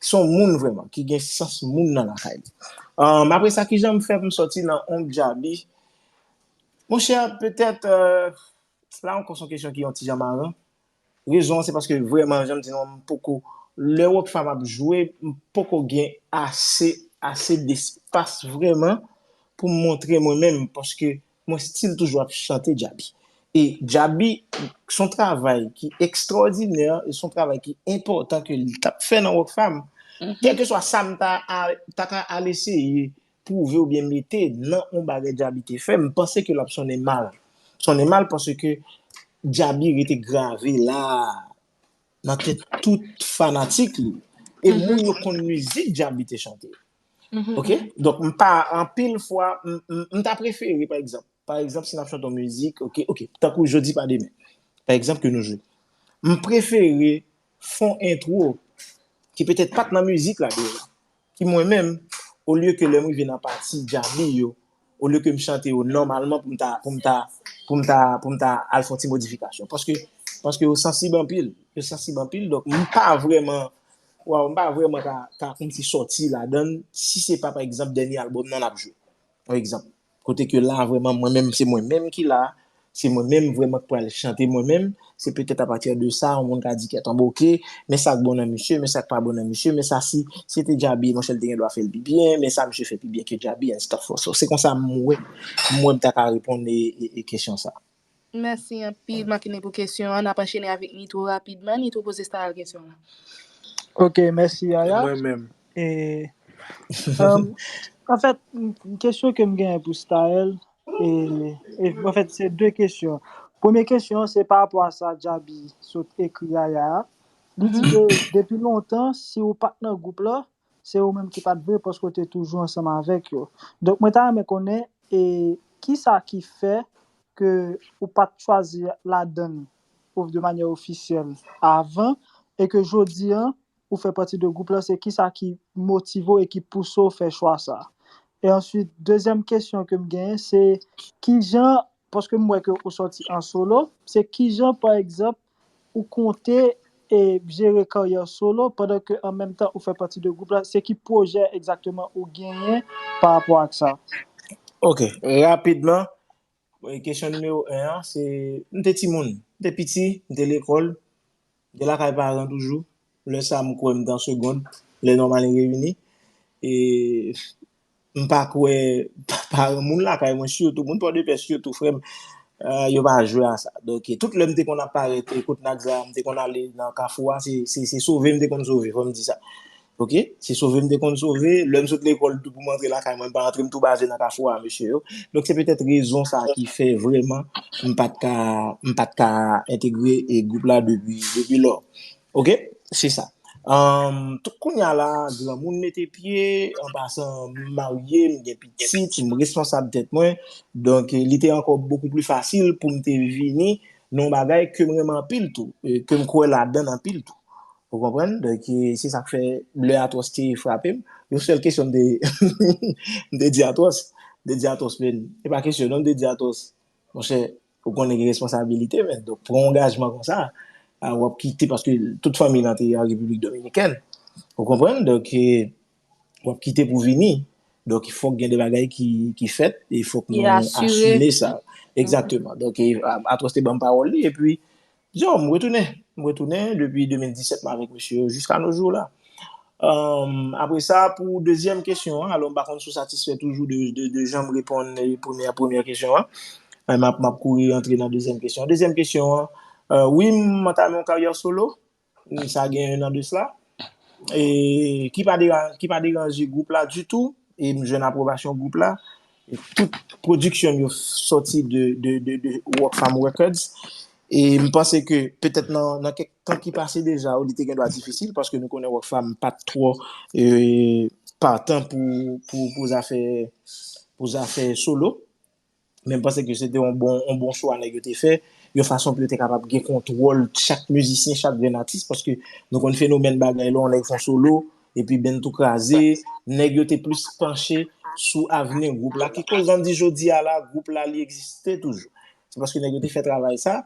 se yon moun vrèman, ki gen sans moun nan lakay li. Um, apre sa, kijan m fè pou m sòti nan onb Djaby? Monchè, petèt, euh, la ankò se yon kesyon ki yon ti jan maran. Rezon an se paske vrèman, jan m di nou, m poko, lè Rockfam ap jwe, m poko gen ase, ase despas vrèman pou m montre mwen menm, paske mwen still toujou ap chante Djaby. E Djaby, se yon travay ki ekstraòdinè, e se yon travay ki enpòtan ke li t ap fè nan Rockfam. Kèlkeswa sa m ta, a- ta ka al eseye pwouve oubyen mete nan yon bagay Djaby te fè, m panse ke l ap sonnen mal. Sonnen mal paske Djaby rete grave la nan tèt tout fanatik li. E moun yo konn mizik Djaby te chante. Ok? Donk, m pa, anpil fwa, m, m, m ta prefere, pa egzanp, pa egzanp, si n ap chante yon mizik, ok, ok, tankou Jodi pa demen, pa egzanp, ke nou jwe. M prefere fè yon entwo ki petèt pa t nan mizik la deja, ki mwen menm, olye ke lè m rive nan pati Djaby yo, olye ke m chante yo nòmalman pou m ta, pou m ta, pou m ta, pou m ta al fè yon ti modifikasyon. Paske, paske yo sansib anpil, yo sansib anpil, donk m pa vrèman, waw, m pa vrèman ka, ka kòmsi sòti ladan l, si se pa, pa egzanp, dènye albòm nan n ap jwe. Pa egzanp. Kote ke la, vrèman, mwen menm, se mwen menm ki la, se mwen menm vrèman k pral chante mwen menm, se petèt apati de sa, yon moun ka di kèt anba, ok, men sa k bon nan misye, men sa k pa bon nan misye, men sa si se te Djaby, monchè, l te gen dwa fè l pi byen, men sa misye fè pi byen ke Djaby, and stuff. So, se konsa m wè, m wè m ta ka reponn e, e, e kesyon sa. Mèsi anpil, Mackenley, pou kesyon an. N ap anchene avèk Nitro rapidman. Nitro, poze Staël kesyon la. Ok, mèsi, Yaya. Mwen menm. E, um, anfèt, kesyon ke m genyen pou Staël, e, e, anfèt, se de kesyon. Premye kesyon, se pa rapò a sa Djaby sot ekri Yaya a. Li di ke depi lontan, si ou pa t nan gwoup la, se ou menm ki pa t vle paske w te toujou ansanm avèk yo. Donk, mwen ta renmen konnen, e, kisa ki fè ke ou pa t chwazi ladan l ou de manyè ofisyèl avan, e ke jodi an, ou fè pati de gwoup la, se kisa ki motive w e ki pouse w fè chwa sa? E answit, dezyèm kesyon ke m genyen, se kijan, paske m wè ke ou sòti an solo, se kijan, pa egzanp, ou konte e jere karyè solo pandan ke an menm tan ou fè pati de gwoup la, se ki pwojè egzakteman ou genyen pa rapò ak sa? Ok, rapidman, kesyon nimewo en an, se, m te timoun, m te piti, m te lekòl, m te lakay paran toujou, lè sa m kwè m te an segond, lè nòmal reyini, e m pa kwè paran moun lakay mwen, sitou moun Pòdepè, sitou frè m, euh, yo pa jwe a sa. Donk, tout lè m te konn ap parèt e kot Nagza, m te konn ale nan Kafou a, se, se, se sove m te konn sove, fò m di sa. Ok? Se sove m te konn sove, lè m sot lekòl tou pou m antre lakay mwen, m pa antre, m tou baze nan Kafou a, mesye yo. Donk, se petèt rezon sa ki fè vrèman m pa t ka, m pa t ka entegre e gwoup la depi, depi lò. Ok? Se sa. Ann, tout kounye a la, granmoun mete pye, an pasan, m marye, m gen pitit, m responsab tèt mwen. Donk, li te ankò bokou pli fasil pou m te vini nan yon bagay ke m renmen anpil tou, e ke m kwè ladan l anpil tou. Ou konprann? Donk, e, se sa k fè lè Atwòs te frape m, yon sèl kesyon m te, m te di Atwòs, m te di Atwòs, men, e pa kesyon, non, m te di Atwòs, monchè, ou konnen gen responsabilite, men. Donk, pran yon angajman konsa, a, w ap kite, paske tout fanmi lan te an Repiblik Dominikèn. Ou konprann? Donk, e, w ap kite pou vini. Donk, fòk gen de bagay ki, ki fèt, e fòk nou asime sa. Egzakteman. Donk, e, a, Atwòs te ban m pawòl li, epi, yo, m retounen. M retounen depi de mil disèt, m avèk mesye yo jiska no jou la. Ann, apre sa, pou dezyèm kesyon an, alò, m pa konn si w satisfè toujou de, de, de jan m reponn, e, premyè, premyè kesyon an. E, m ap, m ap kouri antre nan dezyèm kesyon an. Dezyèm kesyon an, e, wi, m antame yon karyè solo. Sa gen un an de sila. E ki pa deran-, ki pa deranje gwoup la ditou. E m jwenn apwobasyon gwoup la. E tout pwodiksyon m yo sòti de, de, de, de Rockfam Records. E m panse ke petèt nan, nan kèk tan ki pase deja, li te gen dwa difisil, paske nou konnen Rockfam pa t twò, e, patan pou, pou, pou zafè, pou zafè solo. Men m panse ke se te yon bon, yon bon chwa nèg yo te fè, yon fason pou yo te kapab gen kontwòl chak mizisyen, chak grenn atis, paske nou konn fenomèn bagay la, yon nèg fè yon solo, epi band tou kraze, nèg yo te plis panche sou avni gwoup la. Ki koz jan m di jodi a la, gwoup la li egziste toujou. Se paske nèg yo te fè travay sa,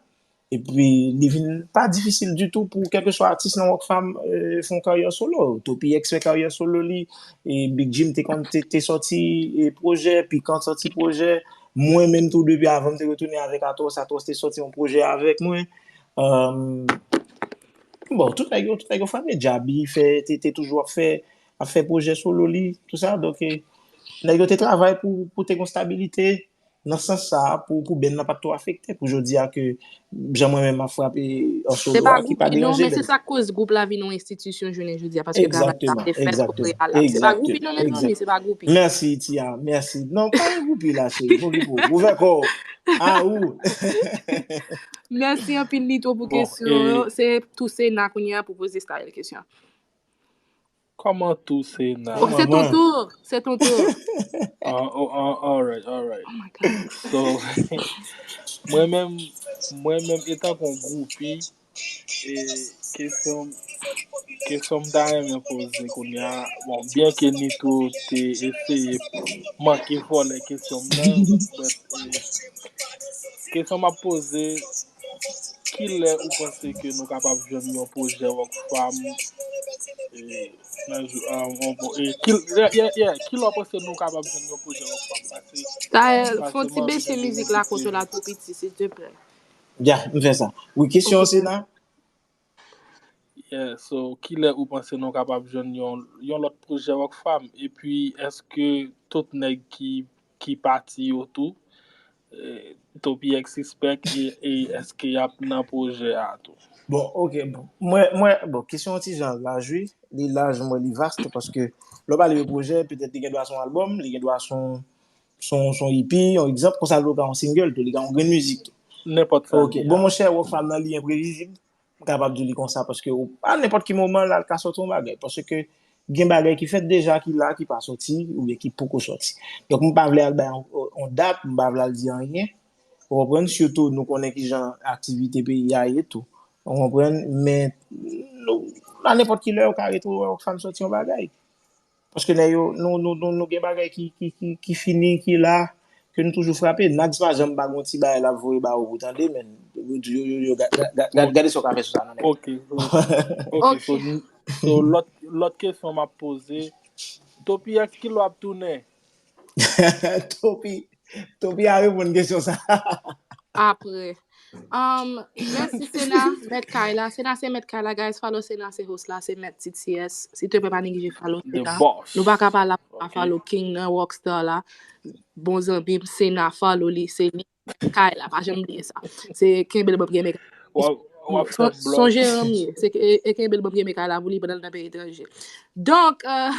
epi li vin pa difisil ditou pou kèlkeswa atis nan Rockfam, e, fè yon karyè solo. Toppy X fè karyè solo li, e Big Jim te konn te, te sòti, e, pwojè, Pikan sòti pwojè. Mwen menm tou depi avan m te retounen avèk Atwòs, Atwòs te sòti yon pwojè avèk mwen. Ann, bon, tout nèg yo, tout nèg yo frape. Djaby fè, te, te toujou ap fè, ap fè pwojè solo li, tou sa. Donk, e, nèg yo te travay pou, pou te gon stabilite. Nan sans sa a, pou, pou band nan pa t twò afekte, pou jodi a ke jan mwen menm m ap frape an solo a, ki pa deranje band. Se pa Groupi non, men se sa k koz gwoup la vin yon enstitisyon jounen jodi a, paske travay sa te fèt kote a la. Se pa Groupi non, mezanmi, se pa Groupi. Mèsi, Tia, mèsi. Non, pa gen Groupi la, cheri, pokipe w. Ouvè kò w. A ou. Mèsi anpil, Nitro, pou kesyon yo. Se tou Sena kounye a pou poze Style kesyon. Kòman tou Sena? Oh, c'est ton tour. C'est ton tour. Ah, oh, ah, alright, alright. Oh my God. So, mwen menm, mwen menm etan kon groupi, e kesyon, kesyon m ta renmen poze kounye a, bon, byen ke Nitro te eseye manke vòlè kesyon m nan, but, e, kesyon m ap poze, kilè ou panse ke nou kapab jwenn yon pwojè Rockfam, e, nan jou, ah, bon, bon, e, kil-, yeah, yeah, yeah, kilè ou panse nou kapab jwenn yon pwojè Rockfam? Pase, Taël, fè yon ti bese mizik la kote w la tou piti, silteplè. Ya, m fè sa. Wi, kesyon an se la. Yeah, so, kilè ou panse nou kapab jwenn yon, yon lòt pwojè Rockfam? Epi, èske tout nèg ki, ki pati yo tou, e, Toppy X sispèk, e, e èske y ap nan pwojè a tou? Bon, ok, bon. Mwen, mwen, bon, kesyon an ti jan laj, wi. Li laj, mwen, li vast, paske lè w pale de pwojè, petèt li gen dwa se yon albòm, li gen dwa se yon, se yon, se yon E P, yon egzanp, konsa tou li ka yon single tou, li ka yon grenn mizik tou. Nenpòt sa. Ok, bon, monchè, Rockfam nan, li enprevizib. M kapab di li konsa, paske ou, a nenpòt ki moman, la, l ka sòti yon bagay. Paske gen bagay ki fèt deja, ki la, ki pa sòti, oubyen ki poko sòti. Donk, m pa vle al bay yon, yon dat, m pa vle al di anyen. Ou konprann? Sitou, nou konnen ki jan aktivite peyi a ye tou. Ou konprann? Men, nou, a nenpòt ki lè, ou ka retwouve Rockfam sòti yon bagay. Paske nèg yo, nou, nou, nou, nou gen bagay ki, ki, ki, ki fini, ki la, ke nou toujou frape. Nags pa janm pa gon ti bagay l ap voye ba ou pou tande, men yo, yo, yo, yo, ga-, ga-, ga-, ga-, gade sa w ka fè sou sa, non, nèg. Ok, so, ok, so, so lòt, lòt kesyon m ap poze, Toppy X, kilè w ap tounen? Toppy, Toppy a reponn kesyon sa. Apre. Um, mèsi Sena, mèt kay la. Sena se mèt kay la, guys. Follow Sena, se host la, se mèt T T S. Silteplè, pa neglije follow Sena. Nou pa ka pa la pa follow King nan, Rockstar la. Bon zanmi m, Sena, follow li, se li. Kay la, pa janm bliye sa. Se kenbe l ban m kenbe kay la. Son jeran m ye. Se e kenbe l ban m kenbe kay la pou li pandan l nan peyi etranje. Donk, euh,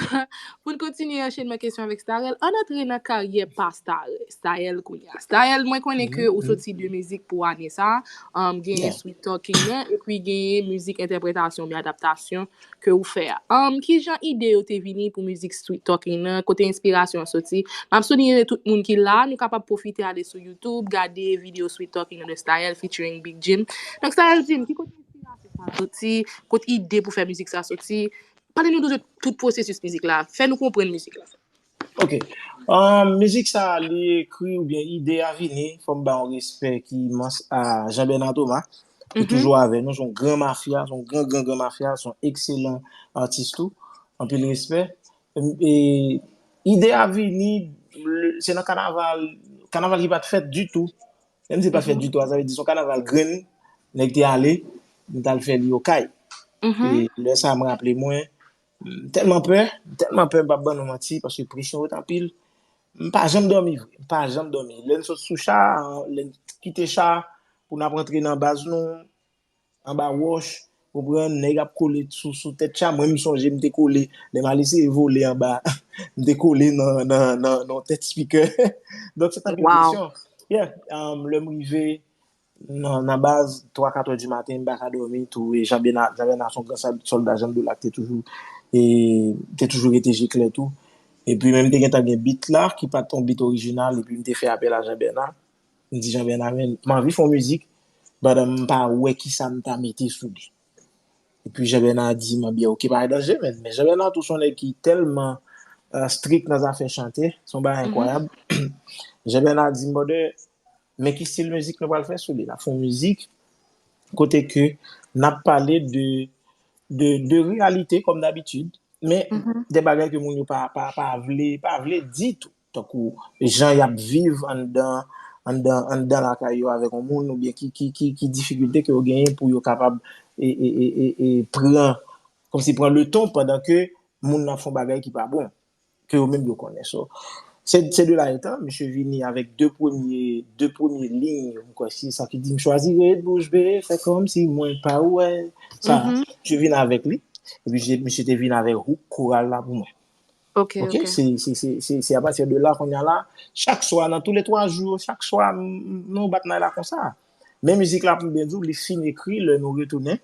pou n kontinye anchenman kesyon avèk Starel, ann antre nan karyè pa Starel, Starel kounye a. Starel, mwen konnen ke ou soti de mizik pou ane sa, um, genyen Sweet Talking nan, epi genyen mizik entèpretasyon oubyen adaptasyon ke ou fè a. Um, ki jan ide yo te vini pou mizik Sweet Talking nan, kote enspirasyon an soti? M ap souliye tout moun ki la, nou kapab pwofite ale sou YouTube, gade videyo Sweet Talking nan de Starel featuring Big Jim. Donk, Starel Jim, ki kote enspirasyon sa soti, kot ide pou fè mizik sa soti? Pale nou de tout pwosesis mizik la. Fè nou konprann mizik la. Ok. Um, mizik sa, li ekri oubyen ide a vini, fò m ba yon respè ki imans a Jean Bernard Thomas, ki toujou avè nou, se yon gran mafya, se yon gran, gran, gran mafya, se yon ekselan atis tou. Anpil respè. E, ide a vini, se nan kanaval, kanaval ki pa t fèt ditou. Menm si pa fèt ditou, sa vle di se yon kanaval grenn, nèg te ale, m t al fè li okay. E lè sa a, m raple mwen, m tèlman pè, m tèlman pè, m p ap ban nou manti, paske presyon yo t anpil. M pa janm dòmi vre, m pa janm dòmi. Lè n sot sou cha, lè n kite cha, pou n ap rantre nan baz nou, anba wòch, konprann, nèg ap kole sou, sou tèt cha. Mwen, m sonje m te kole, lè m al eseye vole anba, m te kole nan, nan, nan, nan tèt spikè. Donk, se t anpil presyon. Yeah, um, lè m rive nan, nan baz, twa, kat è di maten, m pa ka dòmi tou. E Jean Bernard, Jean Bernard se yon gran sòl-, sòlda, Jean Doulac te toujou, e, te toujou rete je klè tou. Epi, menm te gentan gen beat la, ki pa t yon beat orijinal, epi m te fè apèl a Jean Bernard. M di Jean Bernard, men, m anvi fè yon mizik, pandan m pa wè kisa m ta mete sou li. Epi Jean Bernard di m, byen, ok, pa gen danje, men, men Jean Bernard tou se yon nèg ki tèlman uh, strik nan zafè chante, se yon bagay enkwayab. Jean Bernard di m, brother, men ki stil mizik nou pral fè sou li. N ap fè yon mizik kote ke n ap pale de, de, de reyalite, kòm dabitid, men de bagay ke moun yo pa, pa, pa vle, pa vle ditou. Tankou jan y ap viv anndan, anndan, anndan lakay yo avèk yon moun, oubyen ki, ki, ki, ki difikilte ke yo genyen pou yo kapab e, e, e, e, e pran, kòmsi pran leton pandan ke moun nan ap fè yon bagay ki pa bon, ke yo menm yo konnen. So, se, se de la etan, misye vini avèk de premye, de premye liy, m kwè se sa ki di, m chwazi ret bouch be, fè kòmsi mwen pa wè sa. Misye vin avèk li, epi misye te vin avèk hook koral la pou mwen. Ok, ok. Se, se, se, se, se apati de la, kounye a la, chak swa, nan tou le twa jou, chak swa, m, m, nou bat nan la konsa. Men mizik la, pou m byen di w, li fin ekri lè nou retounen,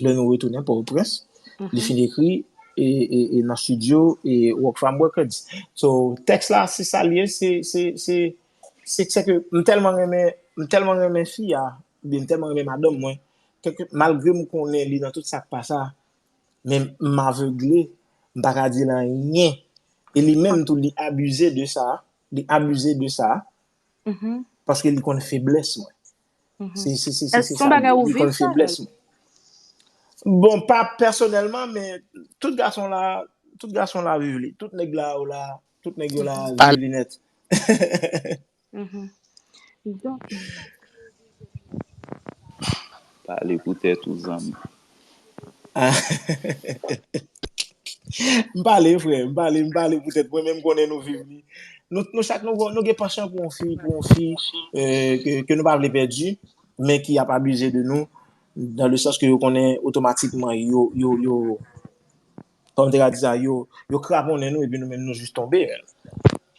lè nou retounen Pòtoprens. Li fin ekri e, e, e nan studio e Rockfam Records. So, tèks la, se sa l ye, se, se, se, se, se ke m tèlman renmen, m tèlman renmen fi a, oubyen m tèlman renmen madanm mwen, kèlke, malgre m konnen li nan tout sa k pa sa, men m avegle, m pa ka di l anyen. E li menm tou, li abize de sa, li abize de sa, paske li konn feblès mwen. Se, se, se, se, se sa, li, li konn feblès mwen. Bon, pa pèsonèlman, men tout gason la, tout gason la viv li. Tout nèg la yo la, tout nèg yo la viv li nèt. Donk, Pale pou tèt ou, zanmi. M pale, frè, m pale, m pale poutèt mwen, men m konnen nou viv li. Nou, nou chak nou, nou gen panchman pou yon fi, pou yon fi euh, ke, ke nou pa vle pèdi, men ki ap abize de nou, dans le sens ke yo konnen otomatikman yo, yo, yo, kòm te ka di sa, yo, yo kraponnen nou epi nou menm nou jis tonbe.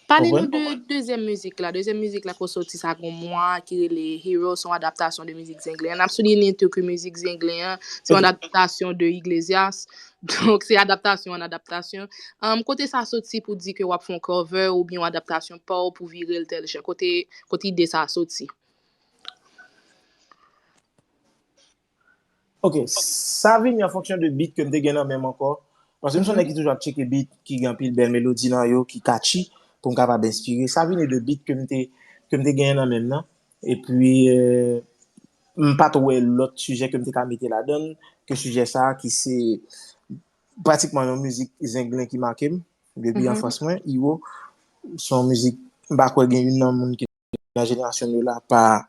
Pale nou de dezyèm mizik la. Dezyèm mizik la ki soti sa gon mwa, ki rele Hero, se yon adaptasyon de mizik Zenglen an. N ap souliye tou ke mizik Zenglen an, se yon adaptasyon de Iglesias. Donk, se adaptasyon an adaptasyon. Um, kote sa soti pou di ke w ap fè yon cover oubyen yon adaptasyon pa w pou vire l tèl jan? Kote, kote ide sa soti? Ok, sa vini an fonksyon de beat ke m te gen nan men m ankò. Paske m se yon nèg ki toujou ap tcheke beat ki gen anpil bèl melodi nan yo, ki catchy, pou m kapab enspire. Sa vini de beat ke m te, ke m te genyen nan men m nan. Epi, euh, m pa t wè lòt sijè ke m te ka mete ladan l ke sijè sa a ki se pratikman yon mizik Zenglen ki make m depi anfans mwen. Hero, se yon mizik, m pa kwè gen youn nan moun ki nan jenerasyon nou la pa,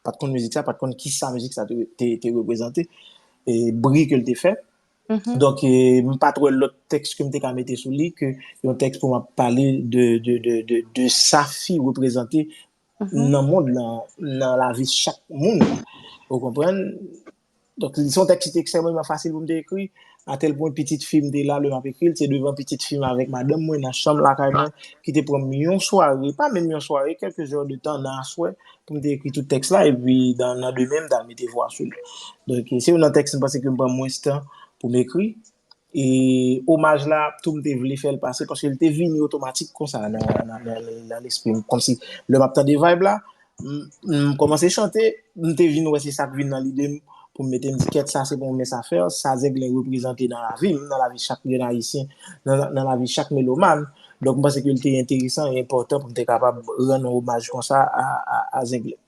pa t konn mizik sa, pa t konn kisa mizik sa te, te, te reprezante, e bri ke l te fè. Donk, e, m pa t wè lòt tèks ke m te ka mete sou li ke yon tèks pou m ap pale de, de, de, de, de sa fi reprezante nan mond lan, nan lavi chak moun. Ou konprann? Donk, li se yon tèks ki te ekstrèmeman fasil pou m te ekri, atèl pwen pitit fi m te la, lè m ap ekri l, se devan pitit fi m avèk madanm mwen nan chanm lakay mwen, ki te pran m yon sware, pa menm yon sware, kèlke zè de tan nan aswè, pou m te ekri tout tèks la, epi nan, nan demen, m t al mete vwa sou li. Donk, se youn nan tèks m panse ke m pran mwens tan pou m ekri. E omaj la, tou m te vle fè l pase, paske l te vini otomatik konsa nan, nan, nan, nan lespri m. Kòmsi, lè m ap tande vibe la, m, m kòmanse chante, m te vin wè se sa k vin nan lide m pou m mete m di, kèt, sa se pa yon mens afè, sa Zenglen reprezante nan lavi m, nan lavi chak jèn ayisyen, nan, nan lavi chak melomàn. Donk, m panse ke l te enteresan e enpòtan pou m te kapab rann yon omaj konsa a, a, a Zenglen.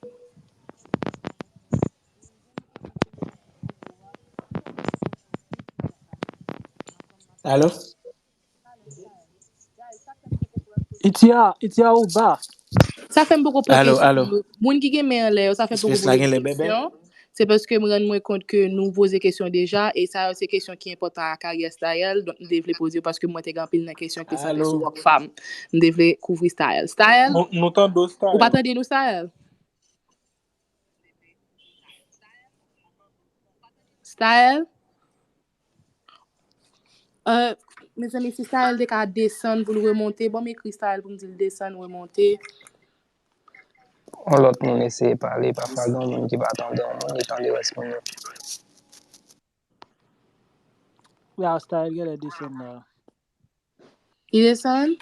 Alo? Itya, Itya ou ba. Sa fè m poko pran kesyon. Moun ki gen men anlè yo, sa fè m poko pran kesyon. Se paske m rann mwen kont ke nou poze kesyon deja, e sa yo se kesyon ki enpòtan a karyè Style, donk m te vle poze yo paske mwen te gen anpil nan kesyon ki te sante sou Rockfam. M te vle kouvri Style. Style, ou pa tande nou, Style? Style? Euh, mezanmi, si Style te ka desann pou l remonte, bon, m ekri Style pou m di l desann, remonte. Yon lòt moun eseye pale, pafwa gen yon moun ki pa tande yon moun, li tande rès moun yo. Ya, Style genlè desann la. Li desann?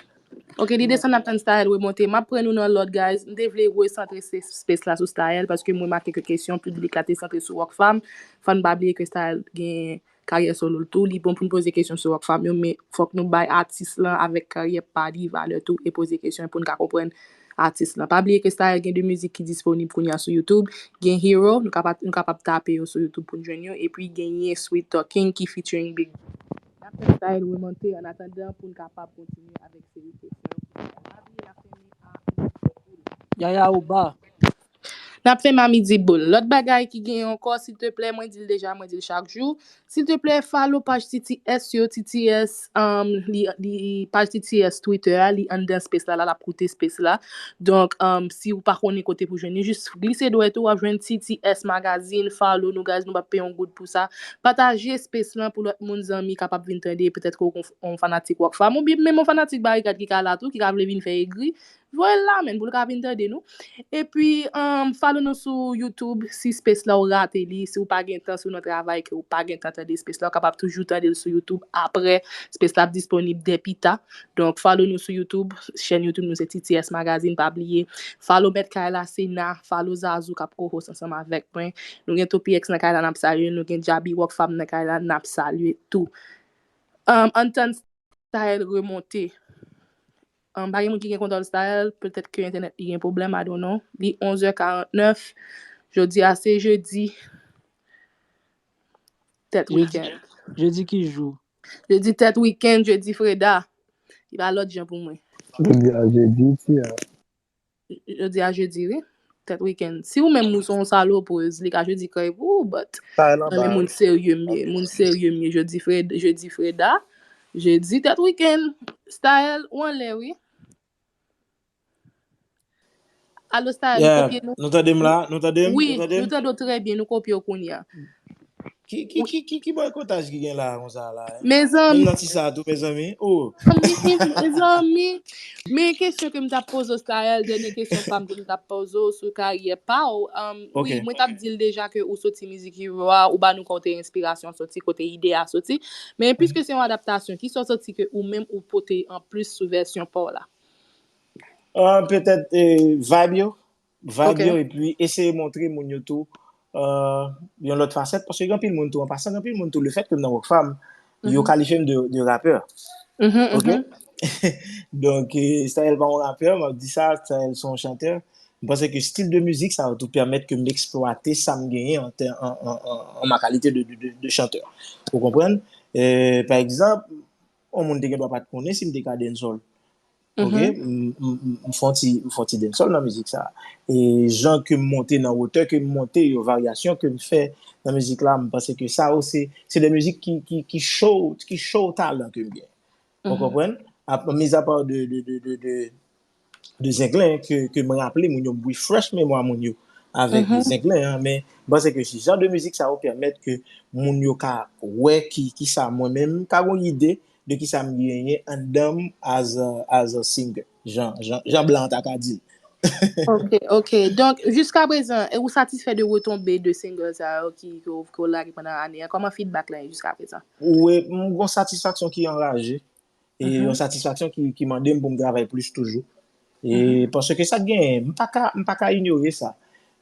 Ok, li desann, n ap tann Style remonte. M ap pran nou nan lòd, guys. M te vle resantre space la sou Style paske m remake ke kesyon piblik la te santre sou Rockfam. Fò n pa bliye ke Style gen karyè solo l tou. Li bon pou n poze kesyon sou Rockfam yo, men fòk nou bay atis lan avèk karyè pa li valè tou e poze kesyon pou n ka konprann atis lan. Pa bliye ke Style gen de mizik ki disponib kounye a sou YouTube. Gen Hero, nou kapab, nou kapab tape yo sou YouTube pou n jwenn yo. Epi genyen Sweet Talking ki featuring Big N ap fè Style remonte an atandan pou n kapab kontinye avèk seri kesyon. Pa bliye n ap fèmen a. Yaya ou ba. N ap fèmen a midi boul. Lòt bagay ki genyen ankò, silteplè, mwen di l deja, mwen di l chak jou. Silteplè, follow paj T T S yo. T T S, um, li, li, paj T T S Twitter a, li anndan space la, la, l ap koute space la. Donk, um, si ou pa konnen kote pou jwenn li, jis glise dwèt ou, w ap jwenn T T S Magazine, follow nou, guys, nou p ap peye yon goud pou sa. Pataje space lan pou lòt moun, zanmi, kapab vin tande, petèt ke w gon yon fanatik Rockfam, oubyen menm yon fanatik Barikad ki ka la tou, ki ka vle vin fè egri, voye l la, menm, pou l ka vin tande nou. Epi, um, follow nou sou YouTube, si space la ou rate li, si ou pa gen tan, si ou nan travay, ke ou pa gen tan tande space la, ou kapab toujou tande l sou YouTube apre, space la ap disponib dè pita. Donk, follow nou sou YouTube, chèn YouTube nou se T T S Magazine, pa bliye. Follow Mèt Kay la, Sena, follow Zazou k ap co-host ansanm avèk mwen. Nou gen Topi X nan kay la, n ap salye l, nou gen Djaby Rockfam nan kay la, n ap salye tou. Um, ann tann Style remonte. Um, pa gen moun ki gen kontwòl Style, petèt ke entènèt li gen pwoblèm, I don't know. Li onz è karant nèf. Jodi a se jedi. Tèt wikenn. Jedi ki jou? Jedi tèt wikenn, jedi freda. Li pa lòt jan pou mwen. Jodi a jedi, ti a. Jodi a jedi, wi. Tèt wikenn. Si ou menm ou se yon salopoz, li ka jedi krèy pou ou, but mwen menm moun serye m ye. Moun serye m ye. Jodi freda, jedi freda. Jedi tèt wikenn. Style, ou anlè, wi. Alo, Style, nou kopye nou? Nou tande m la? Nou tande m? Wi, nou tande w trè byen, nou kopye w kounye a. Ki, ki, ki, ki, ki bòykotaj ki gen la konsa la? Mezanmi. Menm nan ti sa tou, mezanmi. Oh. Mezanmi. Men kesyon ke m t ap poze w, Style, dènye kesyon pa m ke m t ap poze w sou karyè pa w. Um, wi, mwen t ap di l deja ke ou soti mizik Hero a, ou ba nou kote enspirasyon soti, kote ide a soti. Men piske se yon adaptasyon, kisa w santi ke ou menm ou pote anplis sou vèsyon pa w la? Uh, petèt eh, vibe yo. Vibe okay. Yo, epi eseye montre moun yo tou uh, yon lòt fasèt, paske gen anpil moun tou, an pasan, gen anpil moun tou, lefèt ke m nan Rockfam, yo mm -hmm. Kalifye m de, de rapè. Mm -hmm, ok? Mm -hmm. Donk, eh, Style pa yon rapè, m ap di sa, Style se yon chantè. M panse ke stil de mizik sa yo tou pèmèt ke m eksplwate sa m genyen an, an, an, an, an ma kalite de, de, de, de chantè. Ou konprann? Eh, pa egzanp, yon moun te gen dwa pa t konnen si m te ka dancehall. Ok, m fè yon ti dancehall nan mizik sa. E jan ke m monte nan wotè ke m monte yo, varyasyon ke m fè nan mizik la, m panse ke sa yo se se de mizik ki ki ki show ki show talan ke m gen. Ou konprann? Mizapa de de de de de de Zenglen ke ke m raple moun yo, m refresh memwa moun yo. avèk Zenglen an, men m panse ke si jan de mizik sa yo pèmèt ke moun yo ka wè ki, ki sa mwen menm, m ka gon ide de ki sa m genyen anndan m as a, as a singer, jan, jan, jan blan an ta ka di l. Ok, ok. Donk, jiska prezan, e ou satisfè de retonbe de single sa yo ki, ki w, ki w lage pandan ane an? Kòman feedback la ye jiska prezan? Wi, m gon satisfaksyon ki anraje. E yon satisfaksyon ki, ki mande m pou m travay plis toujou. E paske sa k genyen, m pa ka, m pa ka inyore sa.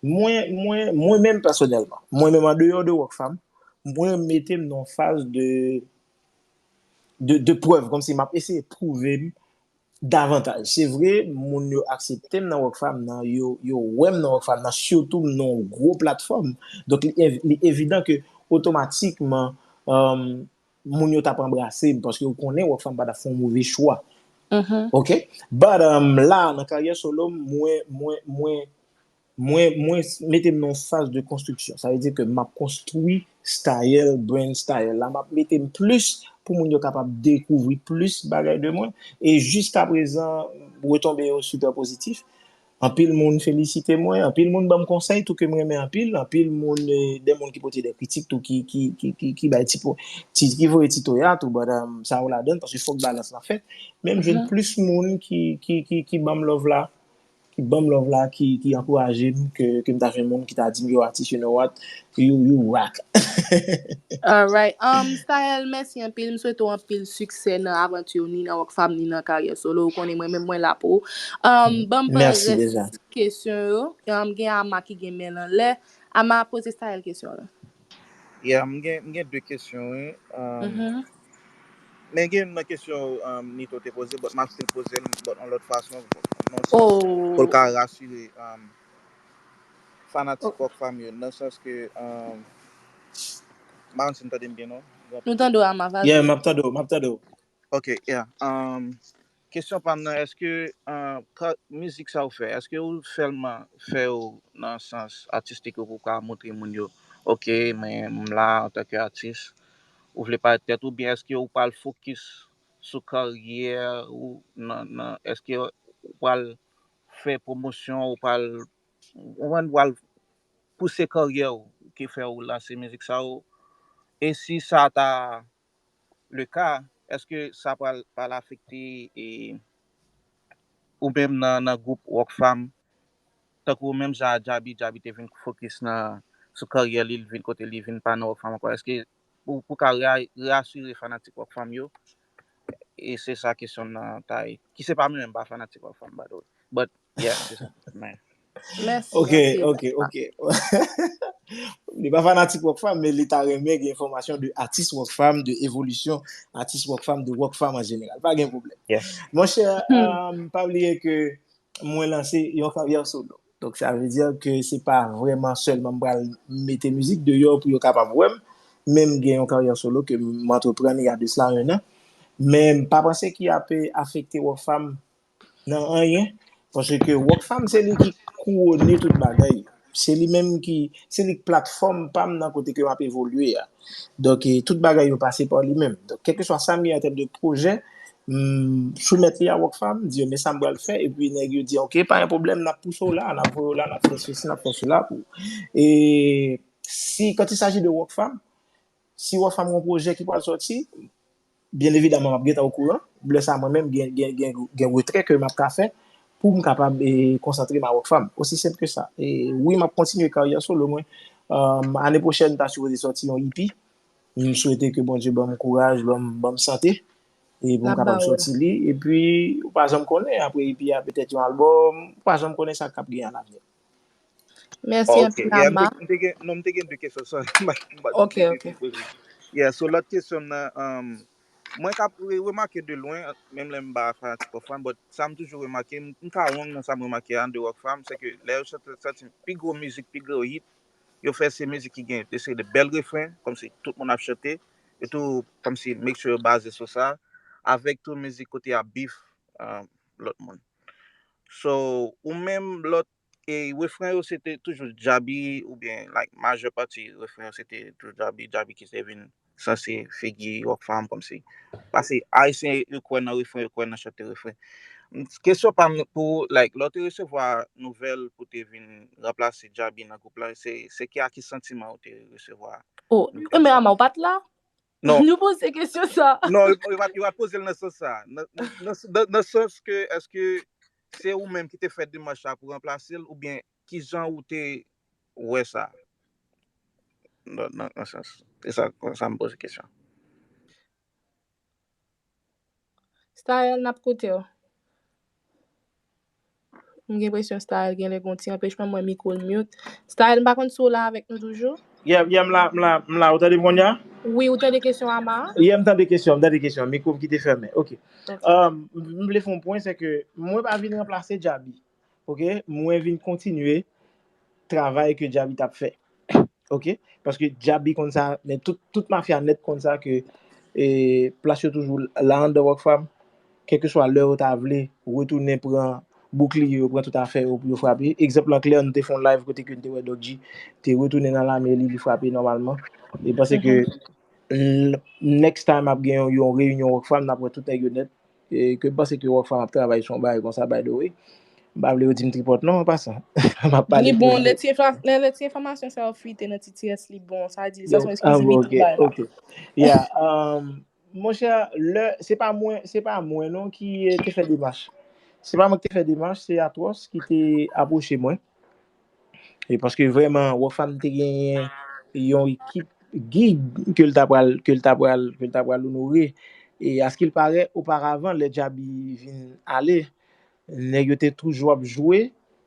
Mwen, mwen, mwen menm pèsonèlman, mwen menm an deyò de Rockfam, mwen mete m nan yon faz de, de, de prèv, kòmsi m ap eseye pwouve m davantaj. Se vre, moun yo aksepte m nan Rockfam nan, yo, yo wè m nan Rockfam nan, sitou m nan yon gwo platfòm. Donk, li, ev- li evidan ke otomatikman, um, moun yo t ap anbrase m, paske yo konnen Rockfam pa t ap fè yon move chwa. Ok? But, um, la, nan karyè solo m, mwen, mwen, mwen, mwen, mwen mete m nan yon faz de konstriksyon. Sa vle di ke m ap konstwi style, brand style la. M ap mete m plis pou moun yo kapab dekouvri plis bagay de mwen. E jiska prezan, retonbe yo sipè pozitif. Anpil moun felisite mwen, anpil moun ban m konsèy tou ke m renmen anpil, anpil moun, eh, de moun ki pote de kritik tou ki, ki, ki, ki, ki bay ti, po- ti, ki voye ti toya tou, but, um, sa yo ladan, paske fòk balans la fèt. Men m jwenn plis moun ki, ki, ki, ki ban m love la, ki ban m love la, ki, ki ankouraje m ke, ke m ta jwenn moun ki ta di m, yo, atis, you know what, you, you rock. Alright. Um, Staël, mèsi anpil. M swete w anpil siksè nan avanti w, ni nan Rockfam, ni nan karyè solo. Ou konnen mwen menm mwen la pou ou. Um, ban m pran rès kesyon yo. Um, gen Ama ki gen men l anlè. Ama, poze Staël kesyon la. Yeah, m gen, m gen de kesyon, wi. Um, men gen youn nan kesyon, um, Nito te poze, but m ap still poze l, but yon lòt fason, nan yon sans, pou l ka rasire, um, fanatik Rockfam yo, nan sans ke, um, m pa konn si n tande m byen, non? Nou tande w, Ama, vas-y. Yeah, m ap tande w, m ap tande w. Ok, yeah. Um, kesyon pa m nan, èske, uh, ka- mizik sa ou fè, èske ou sèlman fè yo nan sans atistik ou pou ka montre moun yo, ok, men m la antanke atis? Ou vle parèt tèt ou, oubyen èske ou pral fokis sou karyè ou nan, nan, èske ou pral fè pwomosyon, ou pral, ou pral pouse karyè w ki fè ou lanse mizik sa yo? E si sa ta le ka, èske sa pral, pral afekte, e, ou menm nan, nan gwoup Rockfam, tankou menm jan a Djaby, Djaby te vin fokis nan, sou karyè li, li vin kote li vin pa nan Rockfam ankò? Èske pou, pou ka rea- reasire fanatik Rockfam yo? E se sa kesyon nan ta ye. Ki se pa mwen menm, m pa fanatik Rockfam, by the way. But, yeah, se sa. Men. Mèsi. Ok, Mèsi, ok, ok. Li pa fanatik Rockfam, men li ta renmen gen enfòmasyon de atis Rockfam, de evolisyon atis Rockfam, de Rockfam an jeneral. Pa gen pwoblèm. Yeah. Monchè, um, pa bliye ke mwen lanse yon karyè solo. Donk, sa vle di ke se pa vrèman sèlman m pral mete mizik deyò pou yo kapab wè m, men m gen yon karyè solo ke m antreprann il y a de cela un an. Men m pa panse ki ap afekte Rockfam nan anyen, paske Rockfam se li ki kouwone tout bagay. Se li menm ki, se li k platfòm pa m nan kote ke m ap evolye a. Donk, e, tout bagay yo pase pa li menm. Donk, kèlkeswa sa m gen an tèm de pwojè, m soumèt li a Rockfam, di yo, men sa m pral fè, epi nèg yo di, ok, pa gen pwoblèm, n ap pouse w la, n ap voye w la, n ap fè sesi, n ap fè sela pou ou. E si, quand il s'agit de Rockfam, si Rockfam gen yon pwojè ki pral sòti, byen evidaman, m ap gentan okouran. Lè sa, mwen menm, gen, gen, gen, gen retrè ke m ap ka fè pou m kapab, e, konsantre m a Rockfam. Osi senp ke sa. E wi, m ap kontinye karyè solo mwen. Um, ane pwochèn, m ta sipoze sòti yon E P. M swete ke Bondye ban m kouraj, ban m, ban m sante, e pou m kapab sòti li. Epi, ou pa janm konnen, apre E P a, petèt yon albòm, ou pa janm konnen sa k ap gen alavni. Mèsi anpil, Ama. M te gen, non, m te gen de kesyon, sorry. Ok, ok. Yeah, so lòt kesyon nan, um, mwen ka re- remake de lwen, menm lè m pa fanatik Rockfam, but sa m toujou remake, m, m ka wrong nan sa m remake an de Rockfam, se ke lè yo chante, sòti pi gwo mizik, pi gwo hit, yo fè se mizik ki gen, yo se de bèl refren, kòmsi tout moun ap chante, e tou, kòmsi mix yo baze sou sa, avèk tou mizik kote y ap beef, um, lòt moun. So, ou menm lòt, e refren yo se te toujou Djaby, oubyen, like, majè pati refren yo se te toujou Djaby, Djaby ki te vin sanse figi Rockfam kòmsi. Paske Ayisyen yo kwè nan refren, yo kwè nan chante refren. Kesyon pa m pou, like, lè w te resevwa nouvèl pou te vin ranplase Djaby nan gwoup la, se, se ki, a ki santiman ou te resevwa? Oh, men Ama, ou pa t la? Non. Nou poze kesyon sa. Non, yo pa, yo pa poze l nan sans sa. Nan, nan, nan, nan sans ke, èske se ou menm ki te fè demach la pou ranplase l, oubyen ki jan ou te wè sa? Nan, nan, nan sans. Se sa, sa m poze kesyon. Style, n ap koute w. M gen enpresyon Style gen lè gon ti anpechman, mwen mikwo l mute. Style, m pa konn si w la avèk nou toujou. Yeah, yeah, m la, m la, m la. Ou tande m kounye a? Wi, ou tande kesyon Ama? Yeah, m tande kesyon, m tande kesyon. Mikwo m kite fèmen. Ok. Um, m vle fè yon pwen, se ke mwen pa vin ranplase Djaby. Ok? Mwen vin kontinye travay ke Djaby t ap fè. Ok? Paske Djaby konn sa, men tout, tout mafya nèt konn sa ke e, plas yo toujou la anndan Rockfam. Kèlkeswa lè yo ta vle retounen pran boukliye yo, pran tout afè yo pou yo frape. Egzanp lan klè, nou te fè yon live kote ke n te wè Doc G te retounen nan lame li, li frape nòmalman. E panse ke next time ap gen yon, yon reyinyon Rockfam, n ap wè tout nèg yo nèt. E ke m panse ke Rockfam ap travay sou yon bagay konsa, by the way. M pa vle yo di m tripòt non, an pasan. M ap pale. Li bon, lè ti enfòmasyon sa yo fite nan T T S, li bon. Sa di, sa se yon eksklisivite bay la. Ok. Yeah, um, monchè, lè, se pa mwen, se pa mwen non ki eh, te fè demach. Se pa mwen ki te fè demach, se Atwòs ki te apwoche mwen. E paske vrèman, Rockfam te genyen yon ekip gig ke l ta pral, ke l ta pral, ke l ta pral onore. E askil parè, oparavan, lè Djaby vin ale, nèg yo te toujou ap jwe,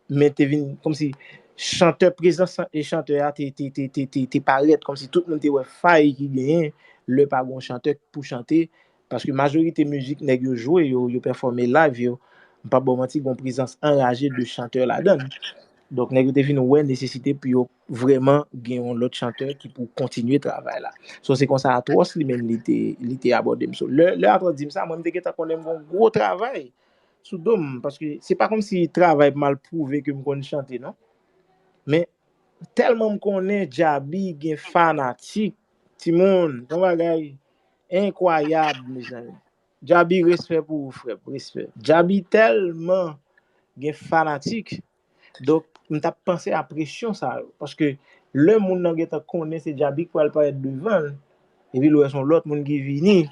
men te vin kòmsi chantè, prezans e chantè a te, te, te, te, te, te parèt, kòmsi tout moun te wè fay ki genyen lè pa gon chantè pou chante, paske majorite mizik nèg yo jwe, yo, yo pèfòme live yo, m p ap ba w manti, gon prezans anraje de chantè ladan l. Donk, nèg yo te vin wè nesesite pou yo vrèman gen yon lòt chantè ki pou kontinye travay la. So, se konsa Atwòs li menm li te, li te abòde m. So, lè, lè Atwòs di m sa, mwen m te gentan konnen m gon gwo travay sou do m, paske se pa kòmsi travay pou m al pwouve ke m konn chante, non. Men, tèlman m konnen Djaby gen fanatik, timoun, yon bagay enkwayab, mezanmi. Djaby, respè pou ou, frè m, respè. Djaby tèlman gen fanatik, donk, m t ap panse a presyon sa yo, paske lè moun nan gentan konnen se Djaby k pral parèt devan l, epi l wè se yon lòt moun ki vini,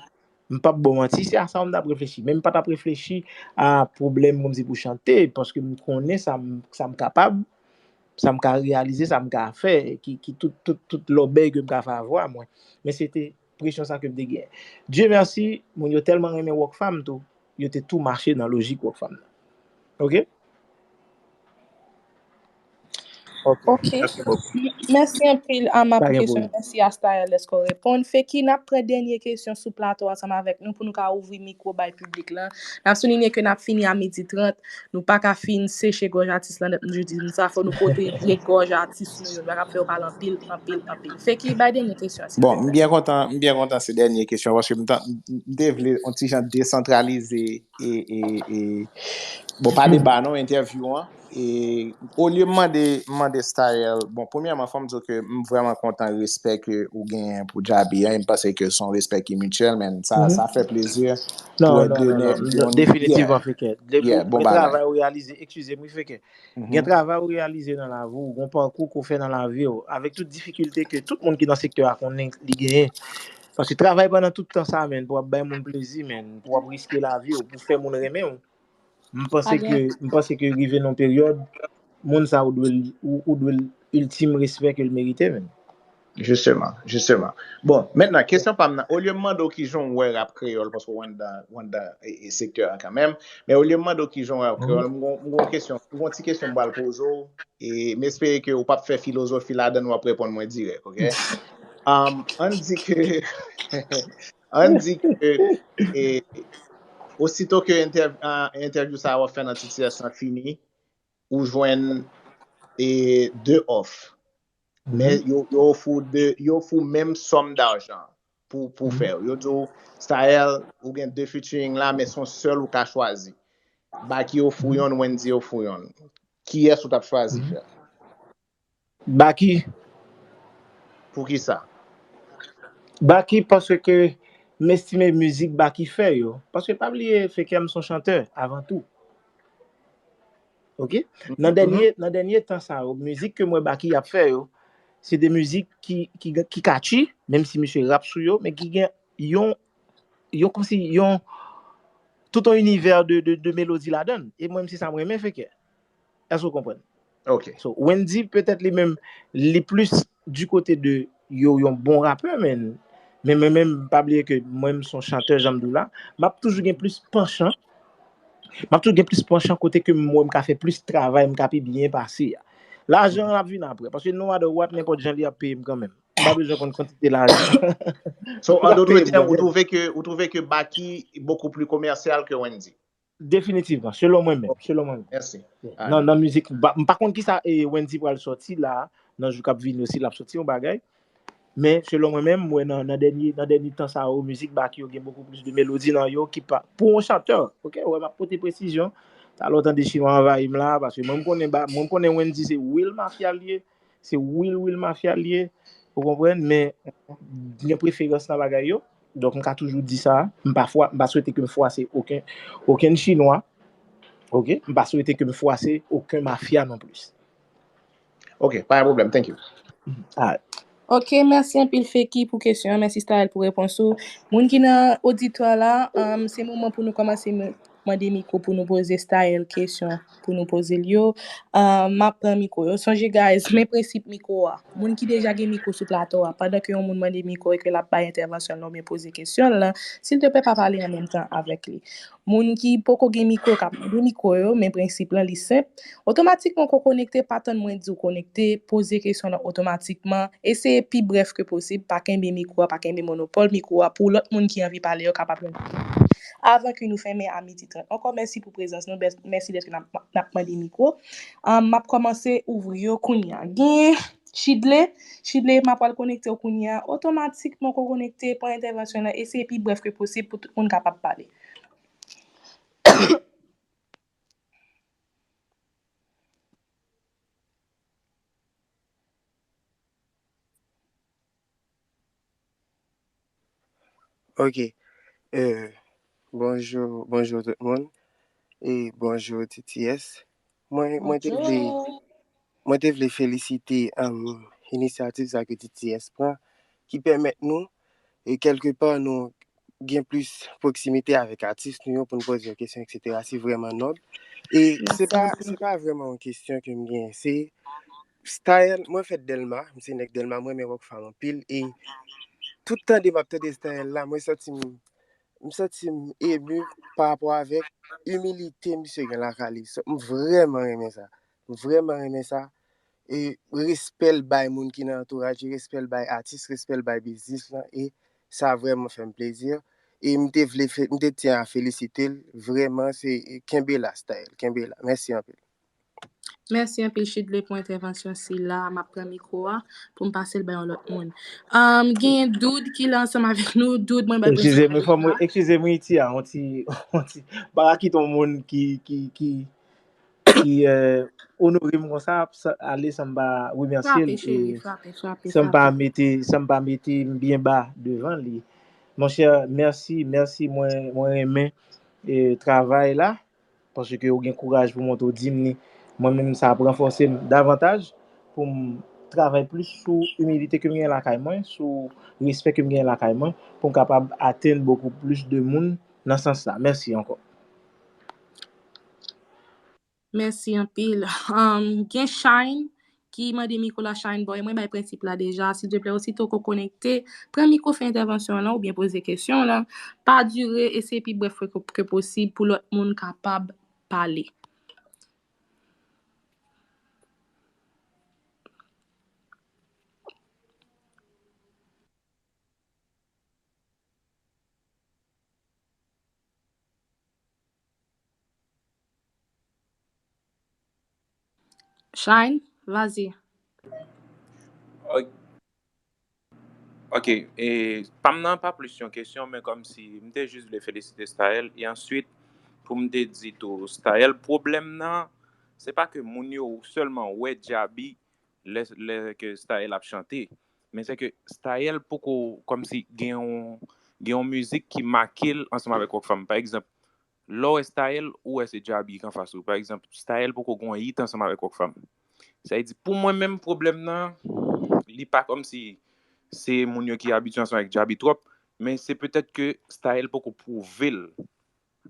m p ap ba w manti, se a sa m t ap reflechi. Men m pa t ap reflechi a pwoblèm kòmsi pou chante, paske m konnen sa m, sa m kapab, sa m ka reyalize, sa m ka fè, ki, ki tout, tout, tout lòbèy ke m ka fè a vwa mwen. Men se te presyon sa ke m te genyen. Dieu merci, moun yo tèlman renmen Rockfam tou, yo te tou mache nan lojik Rockfam nan. Ok? Ok. Mèsi anpil, Ama, pou kesyon. Mèsi a Style dèske w reponn. Feki, n ap pran dènye kesyon sou plato ansanm avèk nou pou nou ka ouvri mikwo bay piblik lan. N ap soulinye ke n ap fini a midi trant. Nou pa ka fin seche gòj atis lan nèt, nou di nou sa, fò nou pwoteje gòj atis nou yo. Nou pa ka fè yo pale anpil, anpil, anpil. Feki, bay dènye kesyon, silvouplè. Bon, m byen kontan, m byen kontan se dènye kesyon, paske m te vle yon ti jan desantralize e, e, e, bon, pa deba non, entèvyou an. E olye m mande, m mande Style, bon, premyèman, fò m di w ke m vrèman kontan respè ke ou genyen pou Djaby an, e m panse ke se yon respè ki mityèl, men sa, sa fè plezi. Non, non, non, non, definitivman, Fekè. Gen travay ou reyalize, eskize m, wi, Fekè. Gen travay ou reyalize nan lavi w, gon pakou ke w fè nan lavi w, avèk tout difikilte ke tout moun ki nan sektè a konnen li genyen. Paske travay pandan tout tan sa, menn, pou w ap bay moun plezi, menn, pou w ap riske lavi w, pou w fè moun renmen w. M panse ke, m panse ke rive nan yon peryòd, moun sa ou dwe, ou, ou dwe ultime respè ke l merite, menn. Jisteman, jisteman. Bon, mentnan, kesyon pa m nan, olye m mande w kijan w wè rap kreyòl, paske w anndan, w anndan e, e sektè a kanmenm, men olye m mande w kijan w wè rap kreyòl, m gon, m gon kesyon, m gon ti kesyon m pral poze w, e m espere ke w p ap fè filozofi ladan l, w ap reponn mwen dirèk, ok? Um, ann di ke, ann di ke, e, osito ke entèv-, ah, entèvyou sa a w ap fè nan T T S lan fini, ou jwenn e, de òf. Men yo, yo ofri w de, yo ofri w menm sòm dajan pou, pou fè yo. Yo di w, Style, ou gen de featuring la, men se yon sèl ou ka chwazi. Baky ofri w yonn, Wendyy ofri w yonn. Kiyès ou t ap chwazi fè? Baky. Poukisa? Baky paske m estime mizik Baky fè yo. Paske pa bliye, Fekè, m se yon chantè, avan tou. Ok? Nan dènye, nan dènye tan sa yo, mizik ke m wè Baky ap fè yo, se de mizik ki, ki, ki catchy, menm si misye rap sou yo, men ki gen yon, yon kòmsi, yon, tout yon inivè de, de, de melodi ladan l. E mwen menm, se sa mwen renmen, fè kè. Èske w konprann? Ok. So, Wendy, petèt li menm, li plis du kote de yo, yon bon rapè, men, men mwen menm, pa bliye ke mwen, m se yon chantè, jan m di w la, m ap toujou gen plis panchan, m ap toujou gen plis panchan kote ke m wè m ka fè plis travay, m ka pi byen pase a. Lajan an ap vin apre, paske no matter what, nenpòt jan li ap peye m kanmenm. M pa bezwen konn kantite lajan. So, an dòt tèm, ou twouve ke, ou twouve ke Baky beaucoup plus commercial que Wendy? Definitivman, selon mwen menm, selon mwen menm. Mèsi. Nan, nan mizik, m pa, m pa konn kisa e Wendy pral sòti la, nan jou k ap vini yo, si l ap sòti yon bagay. Men, selon mwen menm, m wè nan, nan dènye, nan dènye tan sa yo, mizik Baky yo gen beaucoup plus de melodi nan yo ki pa, pou yon chantè, ok, wè, m ap pote presizyon, talè w tande chinwa anvayi m la, paske mwen, m konnen, ba, mwen, m konnen Wendy se real mafya l ye, se real, real mafya l ye, ou konprann, men gen preferans nan bagay yo. Donk, m ka toujou di sa, m pa fwa, m pa swete ke m fwase okenn, okenn chinwa, ok, m pa swete ke m fwase okenn mafya non plis. Ok, pa gen pwoblèm, thank you. Alright. Ok, mèsi anpil Feki pou kesyon an, mèsi Staël pou repons ou. Moun ki nan oditwa la, um, se moman pou nou kòmanse mande mikwo pou nou poze Staël kesyon pou nou poze l yo. Uh, m ap pran mikwo yo. Sonje guys, men prensip mikwo a. Moun ki deja gen mikwo sou plato a, pandan ke yon moun mande mikwo e ke l ap bay entèvansyon l oubyen poze kesyon l, silteplè pa pale an menm tan avèk li. Moun ki poko gen mikwo k ap mande mikwo yo, men prensip lan li senp. Otomatikman ke w konekte, pa tann mwen di w konekte, poze kesyon lan otomatikman, eseye pi brèf ke posib, pa kenbe mikwo a, pa kenbe monopòl mikwo a pou lòt moun ki anvi pale yo kapab jwenn. Avan ke nou fèmen a midi trant. Ankò mèsi pou prezans nou, mèsi dèske n ap, n ap mande mikwo. Um, m ap kòmanse ouvri yo kounye a. Gen Chidle, Chidle, m ap pral konekte w kounye a. Otomatikman ke w konekte, pran entèvansyon lan, eseye pi brèf ke posib pou tout moun kapab pale. Ok. Euh, bonjou, bonjou tout moun. E bonjou T T S. Mwen, mwen te vle, mwen te vle felisite um, inisyativ sa ke T T S pran, ki pèmèt nou, e kèlkepa nou gen plis pwoksimite avèk atis nou yo pou n poze yo kesyon, etsetera. Se vrèman nòb. E se pa, se pa vrèman yon kesyon ke m gen. Se Staël, mwen fèt Dèlma, m se nèg Dèlma, mwen renmen Rockfam anpil. E tout tande m ap tande Staël la, mwen santi m, m santi m emu pa rapò avèk imilite misye gen lakay li. So, m vrèman renmen sa. M vrèman renmen sa. E respè l bay moun ki nan antouraj li, respè l bay atis, respè l bay biznis lan. E sa vrèman fè m plezi. E m te vle, fe- m te tyen a felisite l. Vrèman, se kenbe la, Staël. Kenbe la. Mèsi anpil. Mèsi anpil Chidle pou entèvansyon sila. M ap pran mikwo a pou m pase l bay yon lòt moun. Um, gen Doud ki la ansanm avèk nou. Doud, mwen bay Eskize m, fò mwen, eskize m, Iti a, on ti, on ti, pa kite yon moun ki, ki, ki, ki euh, onore m konsa, ale san m pa remèsye l, frape, cheri, frape, frape, san m pa mete, san m pa mete m byen ba devan li. Monchè, mèsi, mèsi, mwen, mwen renmen e, travay la, paske ou gen kouraj pou montre w di m li. Mwen menm, sa ap ranfòse m davantaj pou m travay plis sou imilite ke m gen lakay mwen, sou respè ke m gen lakay mwen, pou m kapab atenn bokou plis de moun nan sans sa. Mèsi ankò. Mèsi anpil. Um, gen Shine ki mande mikwo la, Shine Boy. Mwen bay prensip la deja. Silteplè, osito ke w konekte, pran mikwo, fè entèvansyon lan oubyen poze kesyon lan. Pa dire, eseye pi brèf ke, ke posib pou lòt moun kapab pale. Shine, vas-y. Ok, e, pa m nan pa plis yon kesyon, men kòmsi m te jis vle felisite Staël, e answit, pou m te di tou, Staël, pwoblèm nan, se pa ke moun yo sèlman wè Djaby lè, lè ke Staël ap chante, men se ke Staël poko kòmsi gen yon, gen yon mizik ki make l ansanm avèk Rockfam. Pa egzanp, lè w wè Staël, ou wè se Djaby k anfas ou. Pa egzanp, Staël poko gon hit ansanm avèk Rockfam. Sa vle di, pou mwen menm, pwoblèm nan, li pa kòmsi se moun yo ki abitye ansanm avèk Djaby twòp, men se petèt ke Staël poko pwouve l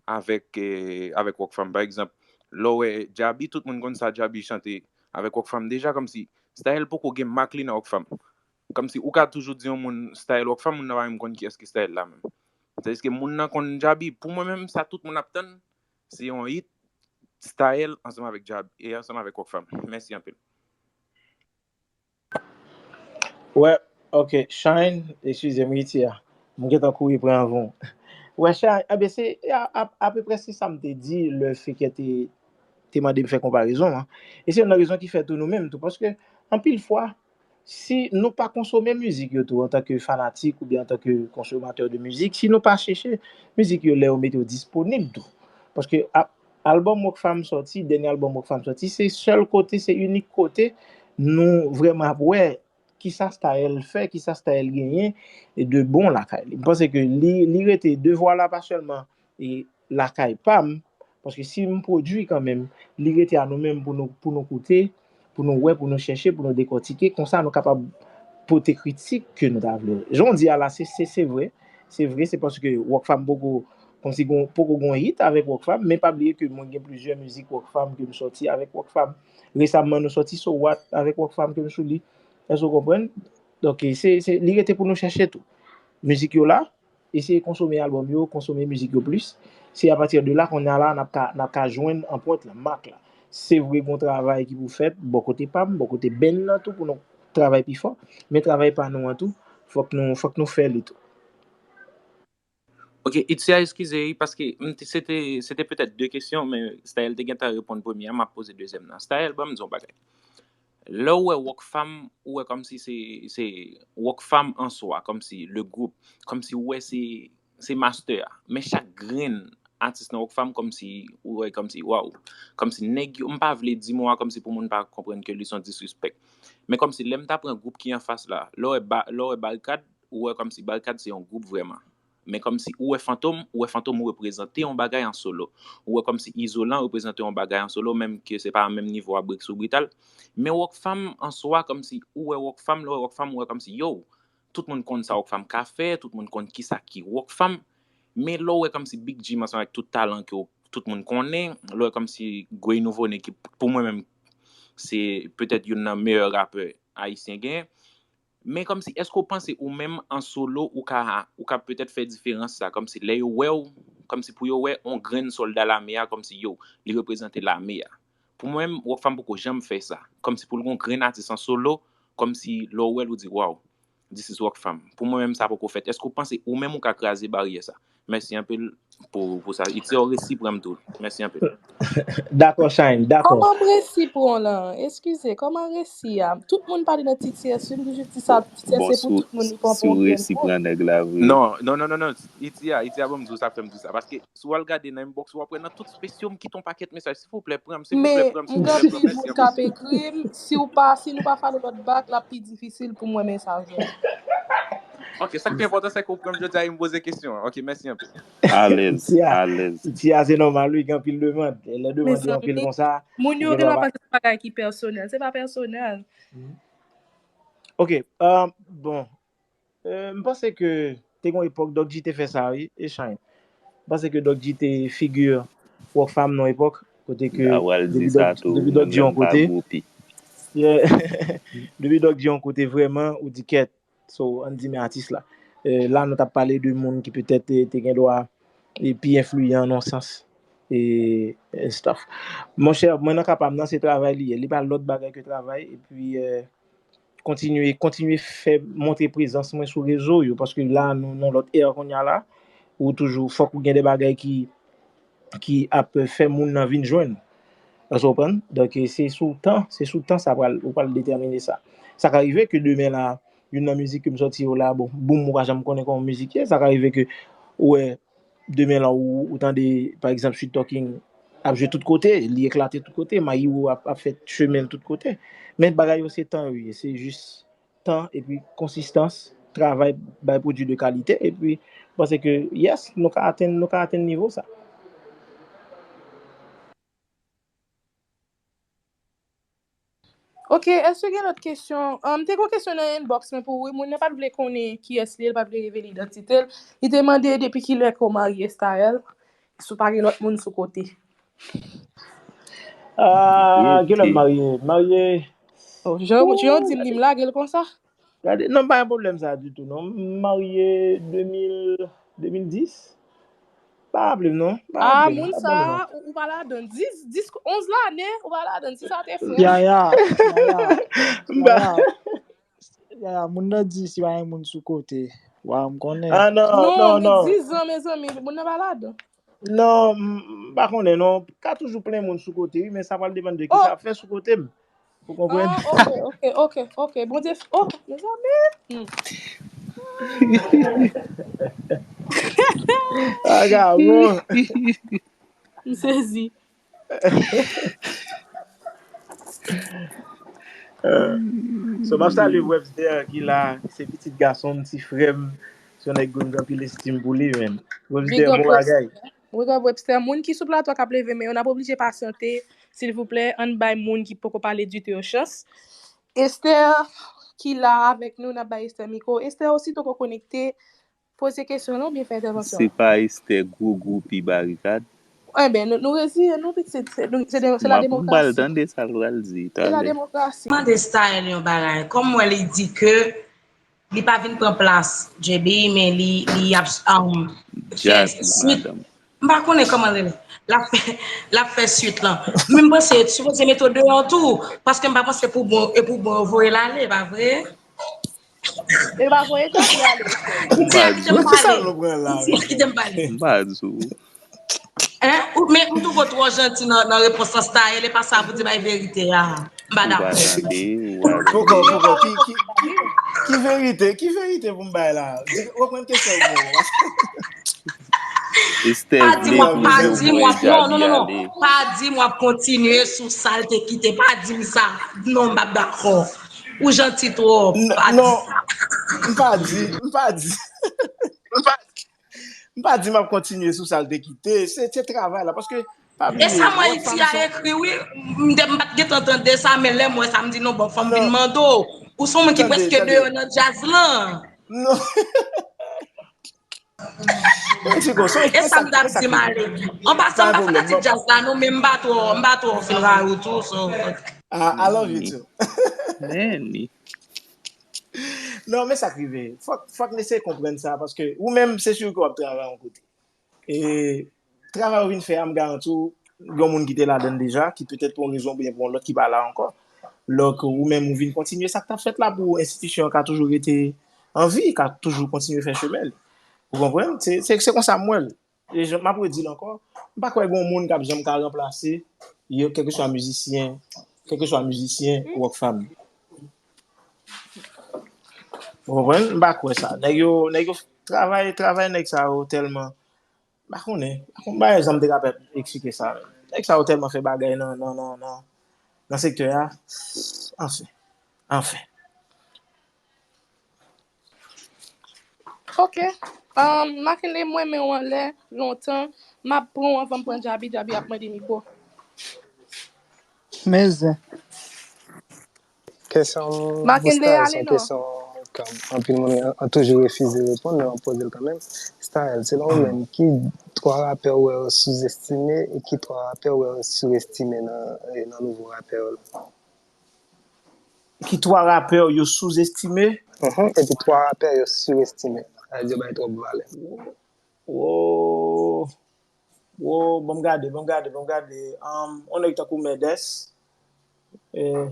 avèk, eh, avèk Rockfam. Pa egzanp, lè w wè Djaby, tout moun konn sa Djaby chante avèk Rockfam deja, kòmsi Staël poko gen mak li nan Rockfam. Kòmsi ou ka toujou di yon moun Staël Rockfam, moun nan pa menm konn kiyès ki Staël la menm. Tandiske moun nan konn Djaby. Pou mwen menm, sa tout moun ap tann, se yon hit Staël ansanm avèk Djaby e ansanm avèk Rockfam. Mèsi anpil. Wè, ok, Shine, eskize m, Ritia. M gentan kouri pran avan w. Wè, Shine, enben, se a, a, apeprè se sa m te di, le fait que te, te mande m fè konparezon an. E se youn nan rezon ki fè tou nou menm tou, paske anpil fwa, si nou pa konsome mizik yo tou antanke fanatik oubyen antanke konsomatè de mizik, si nou pa chèche mizik yo lè yo mete yo disponib tou. Paske a, albòm Rockfam sòti, dènye albòm Rockfam sòti, se sèl kote, se inik kote nou vrèman ap wè kisa Staël fè, kisa Staël genyen de bon lakay li. M panse ke li, li rete devwa la pa sèlman e lakay pa m, paske si m pwodui kanmenm, li rete a nou menm pou nou, pou nou koute, pou nou wè, pou nou chèche, pou nou dekòtike. Konsa nou kapab pote kritik ke nou ta vle. Jan w di a la, se, se, se vre. Se vre, se paske Rockfam poko, kòmsi gon, poko gon hit avèk Rockfam, men pa bliye ke mwen gen plizyè mizik Rockfam ke m sòti avèk Rockfam. Resamman, nou sòti So What avèk Rockfam ke m sou li. Èske w konprann? Donk, se, se, li rete pou nou chèche tou. Mizik yo la, eseye konsome albòm yo, konsome mizik yo plis. Se apati de la, kounye a la, n ap ka, n ap ka jwenn anprent la, mak la. Se vre, gon travay ki pou fèt, bò kote pa m, bò kote band nan tou, pou nou travay pi fò. Men travay pa nou an tou, fòk nou, fòk nou fè li tou. Ok, Itia, eskize, wi, paske m te, se te, se te petèt de kesyon, men Staël te gentan reponn premye a, m ap poze dezyèm nan. Staël, ban m di w yon bagay. Lè w wè Rockfam, ou wè kòmsi se, se Rockfam an swa, kòmsi le group, kòmsi ou wè se, se master a. Men chak grenn atis nan Rockfam, kòmsi ou wè, kòmsi, waw, kòmsi nèg yo, m pa vle di mo a kòmsi pou moun pa konprann ke li se yon disrespect. Men kòmsi lè m ta pran gwoup ki anfas la, lè w wè ba, lè w wè Barikad, ou wè kòmsi Barikad se yon gwoup vrèman. Men kòmsi ou wè Fantom, ou wè Fantom ou reprezante yon bagay an solo. Ou wè kòmsi Izolan reprezante yon bagay an solo, menm ke se pa menm nivo a Brix ou Brital. Men Rockfam an swa, kòmsi ou wè Rockfam, lè w wè Rockfam, ou wè kòmsi, yo, tout moun konn sa Rockfam ka fè, tout moun konn kisa ki Rockfam. Men lè w wè kòmsi Big Jim ansanm avèk tout talan ke w, tout moun konnen, lè w wè kòmsi Gwey Nouvo Ne ki, pou mwen menm, se petèt youn nan meyè rapè ayisyen genyen. Men kòmsi, èske w panse ou menm an solo, ou ka, ou ka petèt fè diferans sa, kòmsi lè yo wè w, kòmsi pou yo wè on grenn sòlda lame a, kòmsi yo, li reprezante lame a. Pou mwen menm, Rockfam poko janm fè sa. Kòmsi pou l gon grenn atis an solo, kòmsi lè w wè l, ou di, waw, this is Rockfam. Pou mwen menm, sa poko fèt. Èske w panse ou menm ou ka kraze baryè sa? Mèsi anpil pou, pou sa. Itia, w resi pran m tou. Mèsi anpil. Dakò, Shine, dakò. Kòman m resi pran w lan? Eskize, kòman resi a? Tout moun pale nan T T S, wi, m toujou di sa, T T S se pou tout moun, li pa pou yon grenn gwoup. Pran nèg la vre. Non, non, non, non, non. Itia, Itia, bon, m di w sa k fè m di sa. Paske si w al gade nan inbox ou, w ap wè nan tout space yo, m kite yon pakèt mesaj. Silvouplè, pran m, silvouplè, pran m, silvouplè, pran m. Men m gen anpil moun k ap ekri m. Si w pa, si nou pa follow lòt bak, l ap pi difisil pou m wè mesaj ou. Ok, sa k pi enpòtan, se ke w pran m jodi a e m poze kesyon an. Ok, mèsi anpil. Alèz, alèz. Ti a se nòmal, wi, gen anpil demann. Lè demann yo anpil konsa. Moun yo gen dwa panse se bagay ki pèsonèl. Se pa pèsonèl. Ok, bon. M panse ke te gon epòk Doc G te fè sa, wi, e Shine. M panse ke Doc G te figi Rockfam nan epòk, kote ke depi Doc G yon kote, depi Doc G yon kote vrèman, ou di kèt, so, ann di men atis la. La, nou t ap pale de moun ki petèt te, te gen dwa e pi enfliyan nan sans e, e stuff. Monchè, mwen nan ka pa m nan, se travay li ye. Li pa lòt bagay ke travay. Epi, kontinye, kontinye fè montre prezans mwen sou rezo yo, paske la, nou nan lòt è kounye a la, ou toujou, fòk ou gen de bagay ki, ki ap fè moun nan vin jwenn ou. Èske w konprann? Donk, se sou tan, se sou tan sa pral, ou pral detèmine sa. Sa ka rive ke demen la, youn nan mizik ke m sòti yo la, bon, boom, ou pa janm konnen kòman mizik ye, sa ka rive ke ou wè, demen la, ou, ou tande, pa egzanp, Sweet Talking ap jwe tout kote, li eklate tout kote, Mayi Wo ap, ap fè chemen l tout kote. Men bagay yo se tan yo ye, se jis tan epi konsistans, travay, bay pwodui de kalite, epi m panse ke, yes, nou ka atenn, nou ka atenn nivo sa. Ok, èske gen lòt kesyon? Um, te gen yon kesyon nan inbox mwen pou ou, wi, moun nan pa t vle konnen kiyès li ye, li pa t vle revele idantite l. Li te mande depi kilè ke w marye, Staël, si w pa gen lòt moun sou kote. Ah, kilè m marye? Marye. Oh, jan jan w di m li, m lage l konsa. Gade, non, pa gen pwoblèm sa ditou, non. M marye de mil, de mil dis. Pa raple m, non. Pa Ah, raple m. Moun Pa sa, ban m non. Ou, ou pa ladan. Dis, dis, onz lane, ou pa ladan. Si sa te frè. Ya, ya, ya, ya, M pa- ya, ya. Ya, ya, moun nan di si pa gen moun sou kote. Wa, m konnen. Ah, non, Non, non, men non. Dis zan, mezanmi, moun nan pa ladan. Non, m m pa konnen, non. Ka toujou plen moun sou kote, wi, men sa pral depann de ki Oh, sa ap fè sou kote m. Ou konprann? Ah, ok, ok, ok, ok. Bondye, f- oh, mezanmi. Hmm. Aga, bon. M sezi. So, m ap salye Webster ki la, se pitit gason m, ti frè m. Se yon nèg ke m gen anpil estim pou li, men. Big Webster, up, bon bagay. Webster. Big up, Webster. Moun ki sou plato a k ap leve men yo, n ap oblije pasyante. Silvouplè, ann bay moun ki poko pale ditou yo chans. Esther, ki la avèk nou, n ap bay Esther mikwo. Esther, osito ke w konekte, poze kesyon non oubyen fè entèvansyon. Se pa Esther gwo gwo pi barikad. Enben, nou, nou reziyen nou, pitit. Se, se, se, se M la ap m pral demokrasi. Tande sa l pral di Se la talè. Demokrasi. Mande Staël yon bagay. Kòm mwen li di ke li pa vin pran plas J B, men li, li ap um, fè Jazz swit. Madam. M pa konnen kòman l rele. L ap fè, l ap fè swit lan. Men m panse, sipoze mete w deyò tou. Paske m pa panse pou bon, e pou bon yo voye l ale, pa vre? E pa voye Jazz la ale. M di a kite m Mwen, ki sa pale. nou pran la? M di a kite m pale. M pa di w. Hein? Ou, men m twouve w twò janti nan, nan repons lan, Staël, e pa sa pou di bay verite a. M pa Ou pa dakò. Tande, ou pa Poko, poko, ki, ki, ki, ki verite, ki verite pou m bay la? Reprann kesyon pou mwen. Esther Pa di vle m w ap, pou pa yo di m w voye ap, non, non, Jabi non, non. Ale. Pa di m w ap kontinye sou sa l te kite. Pa di m sa. Non, m p ap dakò. Ou janti twòp. N- Pa di Non, sa. m pa di, m pa di. M pa, m pa di m ap kontinye sou sa l te kite. Se, se travay la, paske pa E bliye, sa mwen Rockfam iti a se yon ekri, wi. M te, m pa t gentan tande sa, men lè m wè sa, m di non, bon, fò m vin Non, mande w. Ou se yon moun ki tande, prèske tande. Deyò nan djaz lan. Non. Mwen di konsa, E sa m t ap di m ale. An pasan, m pa fanatik djaz la non, men m pa twò, m pa twò fin rayi w tou. So. I, I love you too. Meni. Non, men sa k rive. Fòk, fòk n eseye konprann sa, paske ou menm, se si ke w ap travay yon kote. E travay ou vin fè a, m garanti w, gen moun ki te ladan l deja, ki petèt pou yon rezon oubyen pou yon lòt ki pa la ankò. Donk, ou menm, ou vin kontinye sa k t ap fèt la pou enstitisyon an ka toujou rete an vi, ka toujou kontinye fè chemen l. Ou konprann? Se, se, se konsa m wè l. E jan m ap redi l ankò, m pa kwè gen yon moun k ap janm ka ranplase yo, kèlkeswa mizisyen, kèlkeswa mizisyen Rockfam. Ou konprann? M pa kwè sa. Nèg yo, nèg yo travay, travay nèg sa yo tèlman. M pa konnen. M pa konn bagay jan m te ka eksplike sa. Nèg sa yo tèlman fè bagay nan, nan, nan, nan, nan sektè a. Anfen. Anfen. Ok. Um, Mackenley, mwen men w anlè lontan. M ap pran w anvan m pran Djabi, Djabi ap mande mikwo. Men zen. Kesyon Mackenley, Busta, ale se yon non. Kesyon ke anpil moun an toujou refize reponn, men w ap poze l kanmenm. Staël, selon ou menm, ki twa rapè ou wè yo souzestime e ki twa rapè ou wè yo siwestime nan, nan nouvo rapè yo la? Ki twa rapè yo souzestime? Mhm, epi twa rapè yo siwestime. Sa vle di yo bay twòp valè. Wo, wo, bon, m gade, bon, m gade, bon, m gade. Um, on nèg tankou Mèdès. Eh,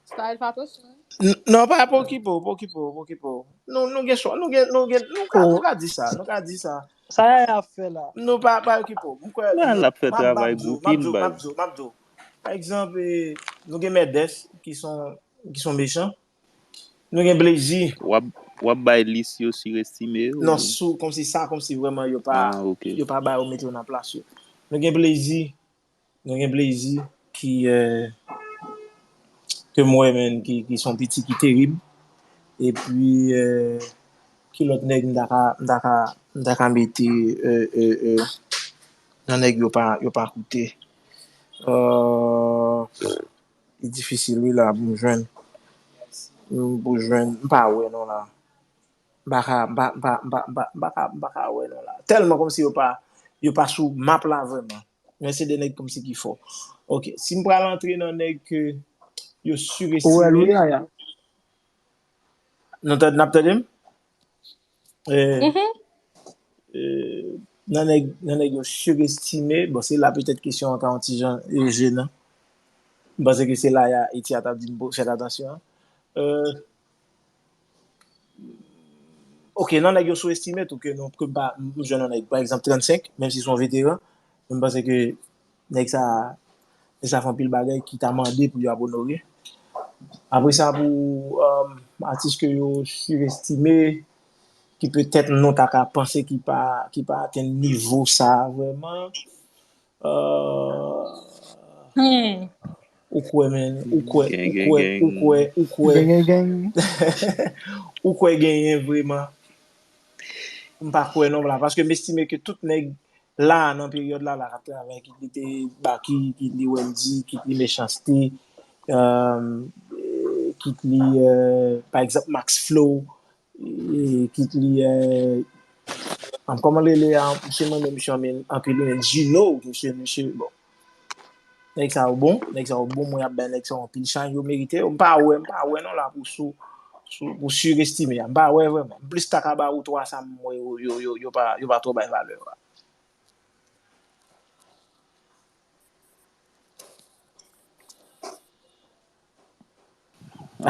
Staël Fatos. N- non, pa, pa okipe w, pa okipe w, pa okipe w. Nou, nou gen chwa, nou gen, nou gen, nou ka, nou ka di sa, nou ka di sa. Sa Yaya ap fè la? Nou pa, pa okipe w. M kwè, Nan l ap fè m ap, m ap travay di w, gwo m ap pil di w, m ap baz. di w, m ap di w. Pa egzanp, eh, nou gen Mèdès ki son, ki son mechan. Nou gen Blazy. W ap, w ap bay lis yo siwestime yo? Non, sou, kòmsi sa, kòmsi vrèman yo pa, Ah, ok. Yo pa ba yo mete yo nan plas yo. Nou gen Blazy. Nou gen Blazy ki, eh, ke m wè, menn, ki, ki son piti ki terib. Epi, eh, ki lòt nèg m ta ka, m ta ka, m ta ka mete, eh, eh, eh, nan nèg yo pa, yo pa koute. Eh, Li difisil, wi, la, pou m jwenn. M, pou jwenn, m pa wè non la. M pa ka, m pa, m pa, m pa, m pa, m pa ka, m pa ka wè non la. Tèlman kòmsi yo pa, yo pa sou map la vrèman. Men se de nèg kòmsi ki fò. Ok, si m pral antre nan nèg ke yo sirestime. Ou wè l wi, Yaya. Nou tande, n ap tande m? Eh, eh, nan nèg, nan nèg yo sirestime, bon, se la petèt kesyon an ka yon ti jan, eh, jenan. M panse ke se la ya Etia t ap di m pou fèt atansyon. Eh, ok, nan nèg yo sou-estime tou ke nou, ke m pa, m jwenn yon nèg, pa egzanp, trannsenk, menm si se yon veteran, men m panse ke nèg sa, nèg sa fè anpil bagay ki ta mande pou yo ap onore. Apre sa, pou, um, atis ke yo sirestime, ki petèt nou ta ka panse ki pa, ki pa atenn nivo sa vrèman. Uh, Hmm. Ou kwè, men, ou kwè, Gang, ou gang, kwè, ou gang. Kwè, ou kwè, Gang, gang, gang. Ou kwè genyen vrèman. M pa kwè non la, paske m estime ke tout nèg la nan peryòd la, la k ap travay, kit li te Baky, kit li Wendyy, kit li Mechanste, um, kit li, uh, pa egzanp, Max Flow, eh, kit li, eh, an, kòman l rele a, misye mwen menm, misye anmen anpil wi, men Gino, misye, misye, bon. Nèg sa yo bon, nèg sa yo bon, mwen ap bay nèg sa yo anpil chay, yo merite yo. M pa wè, m pa wè non la pou sou, sou, pou sirestime a. M pa wè vrèman. M plis ta ka ba ou twa sa m wè yo, yo, yo, yo pa, yo pa twò bay valè yo a.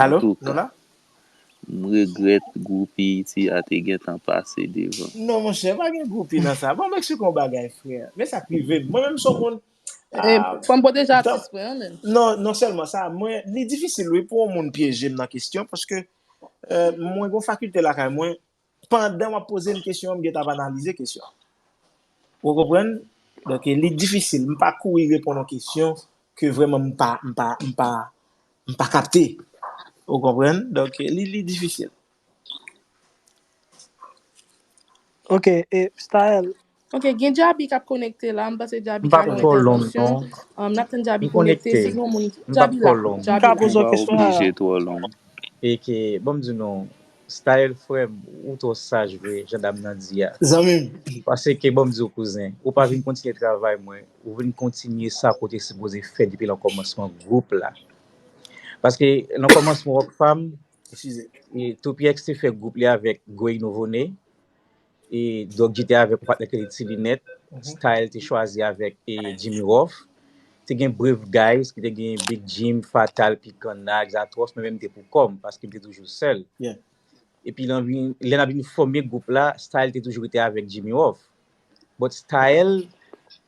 Alo, Antouka, nou la? M regrèt gwoupi Iti a te gentan pase devan. Non, monchè, pa gen gwoupi nan sa. Bon, m eksplike yon bagay, frè. Men sa k rive m. Mwen menm, se yon moun. Eh, Ah, fò m pwoteje dan- atis mwen an menm. Non, non sèlman sa, mwen, li difisil, wi, pou yon moun pyeje m nan kesyon, paske, eh, mwen gon fakilte lakay mwen, pandan w ap poze m kesyon an, m gentan ap analize kesyon an. Ou konprann? Donk, li difisil. M pa kouri reponn yon kesyon ke vrèman m pa, m pa, m pa, m pa kapte. Ou konprann? Donk, li, li difisil. Ok, e Style. Ok, gen Djaby k ap konekte la. M panse Djaby M p ka ap gen twò long entèvansyon. non. Um, n ap tann Djaby M konekte. konekte. Si gen yon moun, M p ap Djaby la. twò long. Djaby Ka la. poze yon Pa kesyon a. Oblije twò long. E ke, ban m di nou, Style frè m, ou twò saj vre, jan dam nan di a. Zanmi m. Paske, ban m di w, kouzen, ou pa vin kontinye travay mwen, ou vin kontinye sa ke w te sipoze fè depi nan kòmansman gwoup la. Paske, nan kòmansman Rockfam, Eskize. e Toupiex te fè gwoup li avèk Goy Nouvone, e Doc G te avèk yon patnè ki rele Ti Linèt, Mhm. Style te chwazi avèk e Jimmy Ruff. Te gen Brave Guys, ki te gen Big Jim, Fatal, Pikanna, Exatros, mwen menm te pou kò m, paske m te toujou sèl. Yeah. Epi lè n vin, lè n ap vin fòme gwoup la, Style te toujou rete avèk Jimmy Ruff. But Style,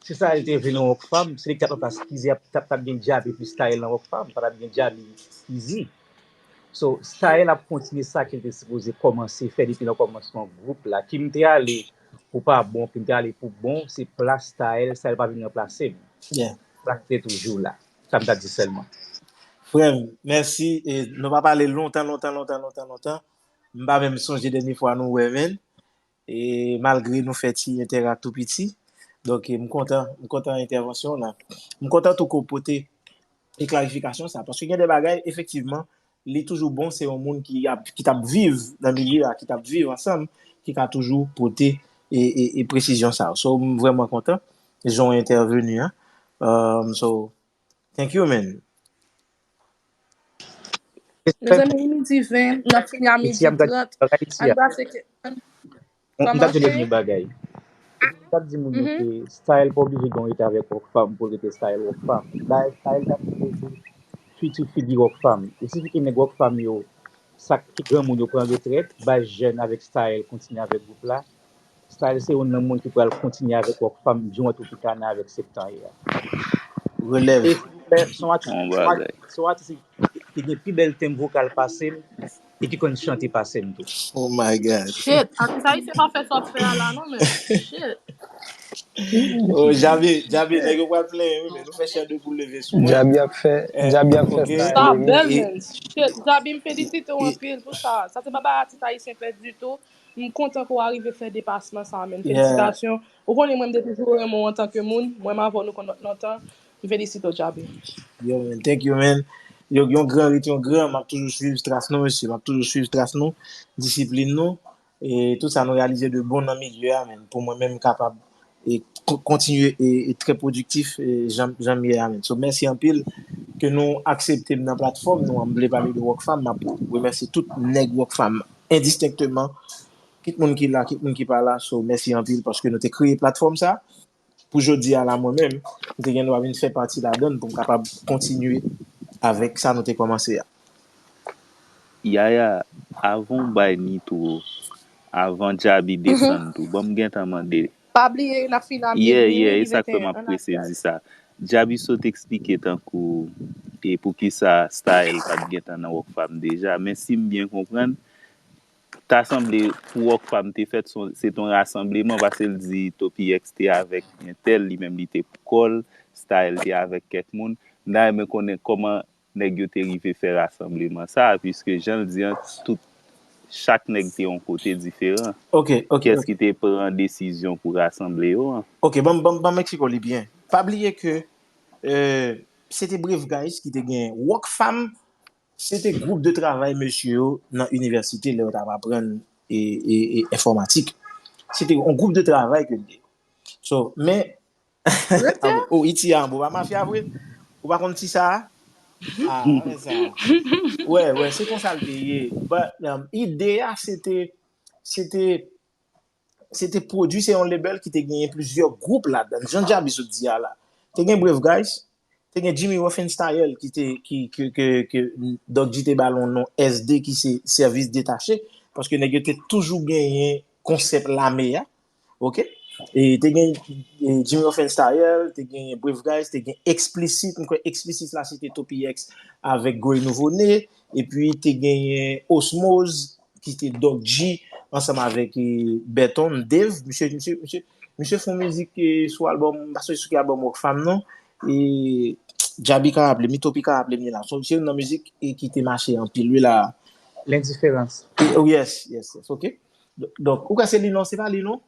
se sa l te vle nan Rockfam, se li ki t ap anplas Skeezy, t ap, t ap gen Djaby epi Style nan Rockfam, pa t ap gen Djaby Skeezy. So, Style ap kontinye sa ke l te sipoze kòmanse fè depi nan kòmansman gwoup la. Ki m te ale pou pa bon, ki m te ale pou bon, se plas Style, Style pa vin ranplase m. Yeah. Sa k te toujou la. Sa m ta di sèlman. Frè m, mèsi. E nou pa pale lontan, lontan, lontan, lontan, lontan. M pa menm sonje dènye fwa nou wè, menn. E malgre nou fè ti entèrak tou piti. Donk, e, m kontan, m kontan entèvansyon w lan. M kontan tou ke w pote e klarifikasyon sa. Paske gen de bagay, efektivman, li toujou bon, se yon moun ki ap, ki t ap viv nan milye a, ki t ap viv ansanm, ki ka toujou pote e, e, e presizyon sa. So, m vrèman kontan jan w entèveni an. Um, so, thank you, man. Mezanmi, li midi ven, n ap fini a midi Iti a m ta di trant. bagay iti Ann a. Pase ke, ann, M kòman ta di se? dènye bagay. M ta di moun yo Mhm. ke Style pa oblije gen yon rete avèk Rockfam pou l rete Style Rockfam. Bagay Style ta sipoze fiti figi Rockfam. E si ki nèg Rockfam yo, sa ki granmoun yo pran retrèt, baz jèn avèk Style kontinye avèk gwoup la. Style se youn nan moun ki pral kontinye avèk Rockfam, jan w wè Tropicana avèk Septan ye a. Relèv. E silvouplè, se yon atis, Bon se yon bagay. atis, se yon atis ki gen pi bèl tenb vokal pase m e ki konn chante pase m tou. Oh my God. Shit, atis ayisyen pa fè sa w ap fè a la non, men. Shit. Oh, Djaby, Djaby, nèg yo pral plenyen, wi, men nou fè chè de poul leve sou mwen. Djaby ap fè, Eh, Djaby ap fè ok. Sa Style bèl, wi. men. Shit, Djaby, m felisite w anpil pou sa. Sa se pa bagay atis ayisyen fè ditou. M kontan ke w arive fè depasman sa, men. Yeah. Felisitasyon. Ou konnen mwen, m te toujou renmen w antanke moun. Mwen, m avè w, nou konn lontan. M felisite w, Djaby. Yo, man, thank you, man. Yon, yon gran ret yon gran, m ap toujou swiv tras nou, mesye. M ap toujou swiv tras nou, disiplin nou. E tout sa nou reyalize de bon nan milye a, menm. Pou mwen menm kapab e ko- kontinye e, e trè pwodiktif e jan, jan m ye a, menm. So, mèsi anpil ke nou aksepte m nan platfòm nou an. M vle pale de Rockfam, m ap remèsye tout nèg Rockfam endistenkteman. Kit moun ki la, kit moun ki pa la. So, mèsi anpil paske nou te kreye platfòm sa. Pou jodi a la, mwen menm, m te gen dwa vin fè pati ladan l pou m kapab kontinye avèk sa nou te kòmanse a. Yaya, avan w bay Nitro, avan Djaby desann tou, ban m gentan mande. Pa bliye, n ap fin a Yeah, yeah, e sa k fè m ap prese di sa. Djaby sot eksplike tankou e poukisa Style pa t gentan nan Rockfam deja. Men si m byen konprann, ta sanble pou Rockfam te fèt, se te yon rasanbleman, paske l di Toppy X te avèk entèl, li menm li te pou kò l, Style te avèk kèk moun. M ta renmen konnen kòman nèg yo te rive fè rasanbleman sa a, piske jan l di an, tout, chak nèg te yon kote diferan. Ok, ok. Kiyès ki te pran desizyon pou rasanble yo an? Ok, ban m ban m ban m eksplike w li byen. Pa bliye ke euh, se te Brave Guys ki te gen Rockfam, se te gwoup de travay mesye yo nan inivèsite lè yo t ap aprann e, e, e enfòmatik. Se te yon gwoup de travay ke l te. So, men, oh, iti a anbo pa mafya vre. Ou pa konn ti sa a? Ah, men sa. Wè, wè, se konsa l te ye. But, um, ide a, se te, se te, se te pwodui, se yon label ki te genyen plizyè gwoup ladan. Jan Djaby sot di a la. Te gen Brave Guys, te gen Jimmy Ruffin Style ki te, ki, ke, ke, ke Doc G te ba l yon non S D ki se sèvis detache, paske nèg yo te toujou genyen konsèp lame a. Ok? E te gen e, Jimmy Ruffin Style, te gen Brave Guys, te gen Explicit. M kwè Explicit la se te Toppy X avèk Goy Nouvo Ne. Epi te genyen Osmoz ki te Doc G ansanm avèk e, Beton, Dave. Misye, misye, misye, misye fè yon mizik e, sou albòm, m pa sonje sou ki albòm Rockfam non. E Djaby ka raple m, Toppy ka raple m li la. Se youn nan mizik e, ki te mache anpil wi la. Lendiferans. E, oh, yes, yes, yes, ok. Donk, ou kwè se li non, se pa li non?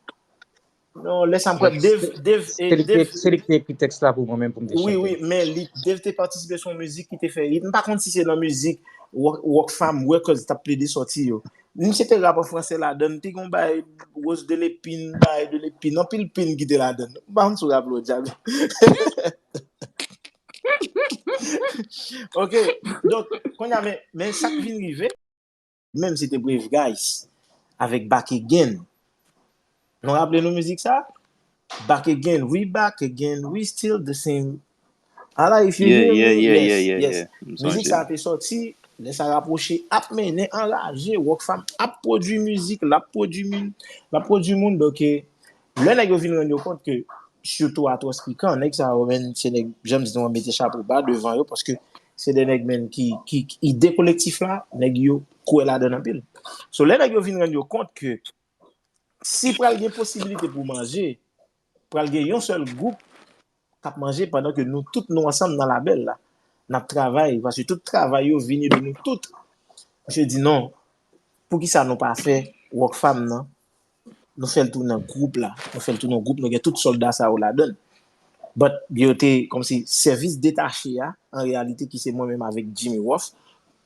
Non, lè sa m kwè Dave, Dave, Se li ki te- se li ki te ekri tèks la pou mwen menm pou m te Wi, chante. Wi, men li, Dave te patisipe sou yon mizik ki te fè hit. M pa konn si se nan mizik Rock, Rockfam Records t ap plede sòti yo. Misye te rap an fransè ladan l, te gen yon bagay Rose de Lépine, bagay de Lépine, anpil pin ki te ladan l. M pa konn si w raple w Djaby. Ok, donk, kounye a, men, men sa k vin rive, menm se te Brave Guys avèk Back Again. Nou raple nou mizik sa? Back Again, we back again, we still the same. Ala, if you Yeah, hear yeah, me, yeah, yes, yeah, yeah, yes. yeah. M Mizik sonje. Sa te sòti, lè sa rapwoche, ap mennen anraje, Rockfam ap pwodui mizik, l ap pwodui moun, l ap pwodui moun, donk, eh, lè nèg yo vin rann yo kont ke, sitou Atwòs Pikan, nèg sa yo, menn, se nèg, jan m di nou, mete chapo ba devan yo, paske se de nèg, menn, ki, ki, ki ide kolektif la, nèg yo kwè ladan l anpil. So, lè nèg yo vin rann yo kont ke si pral gen posiblite pou manje, pral gen yon sèl gwoup k ap manje pandan ke nou tout nou ansanm nan labèl la. N ap travay, paske tout travay yo vini de nou tout. Misye di non, poukisa nou pa fè Rockfam nan? Nou fè l tou nan gwoup la. Nou fè l tou nan gwoup, nou gen tout sòlda sa yo ladan l. But yo te, kòmsi, sèvis detache a, an reyalite, ki se mwen menm avèk Jimmy Ruff,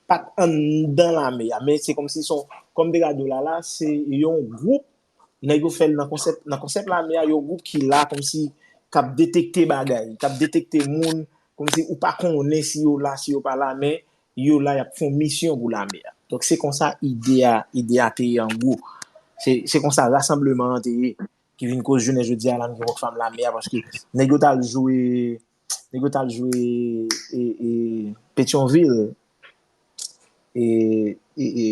pa t anndan lame a, men se kòmsi se yon, kòm m te ka di w la, la, se yon gwoup, nèg yo fè l nan konsèp, nan konsèp lame a, yon gwoup ki la kòmsi k ap detekte bagay, k ap detekte moun, kòmsi ou pa konnen si yo la, si yo pa la, men yo la, y ap fè yon misyon pou lame a. Donk, se konsa ide a, ide a te ye an gwo. Se, se konsa rasanbleman an te ye, ki vin koz jounen jodi a la, nou gen Rockfam lame a, paske nèg yo t al jwe, nèg yo t al jwe e, e, Petyonvil. E, e, e,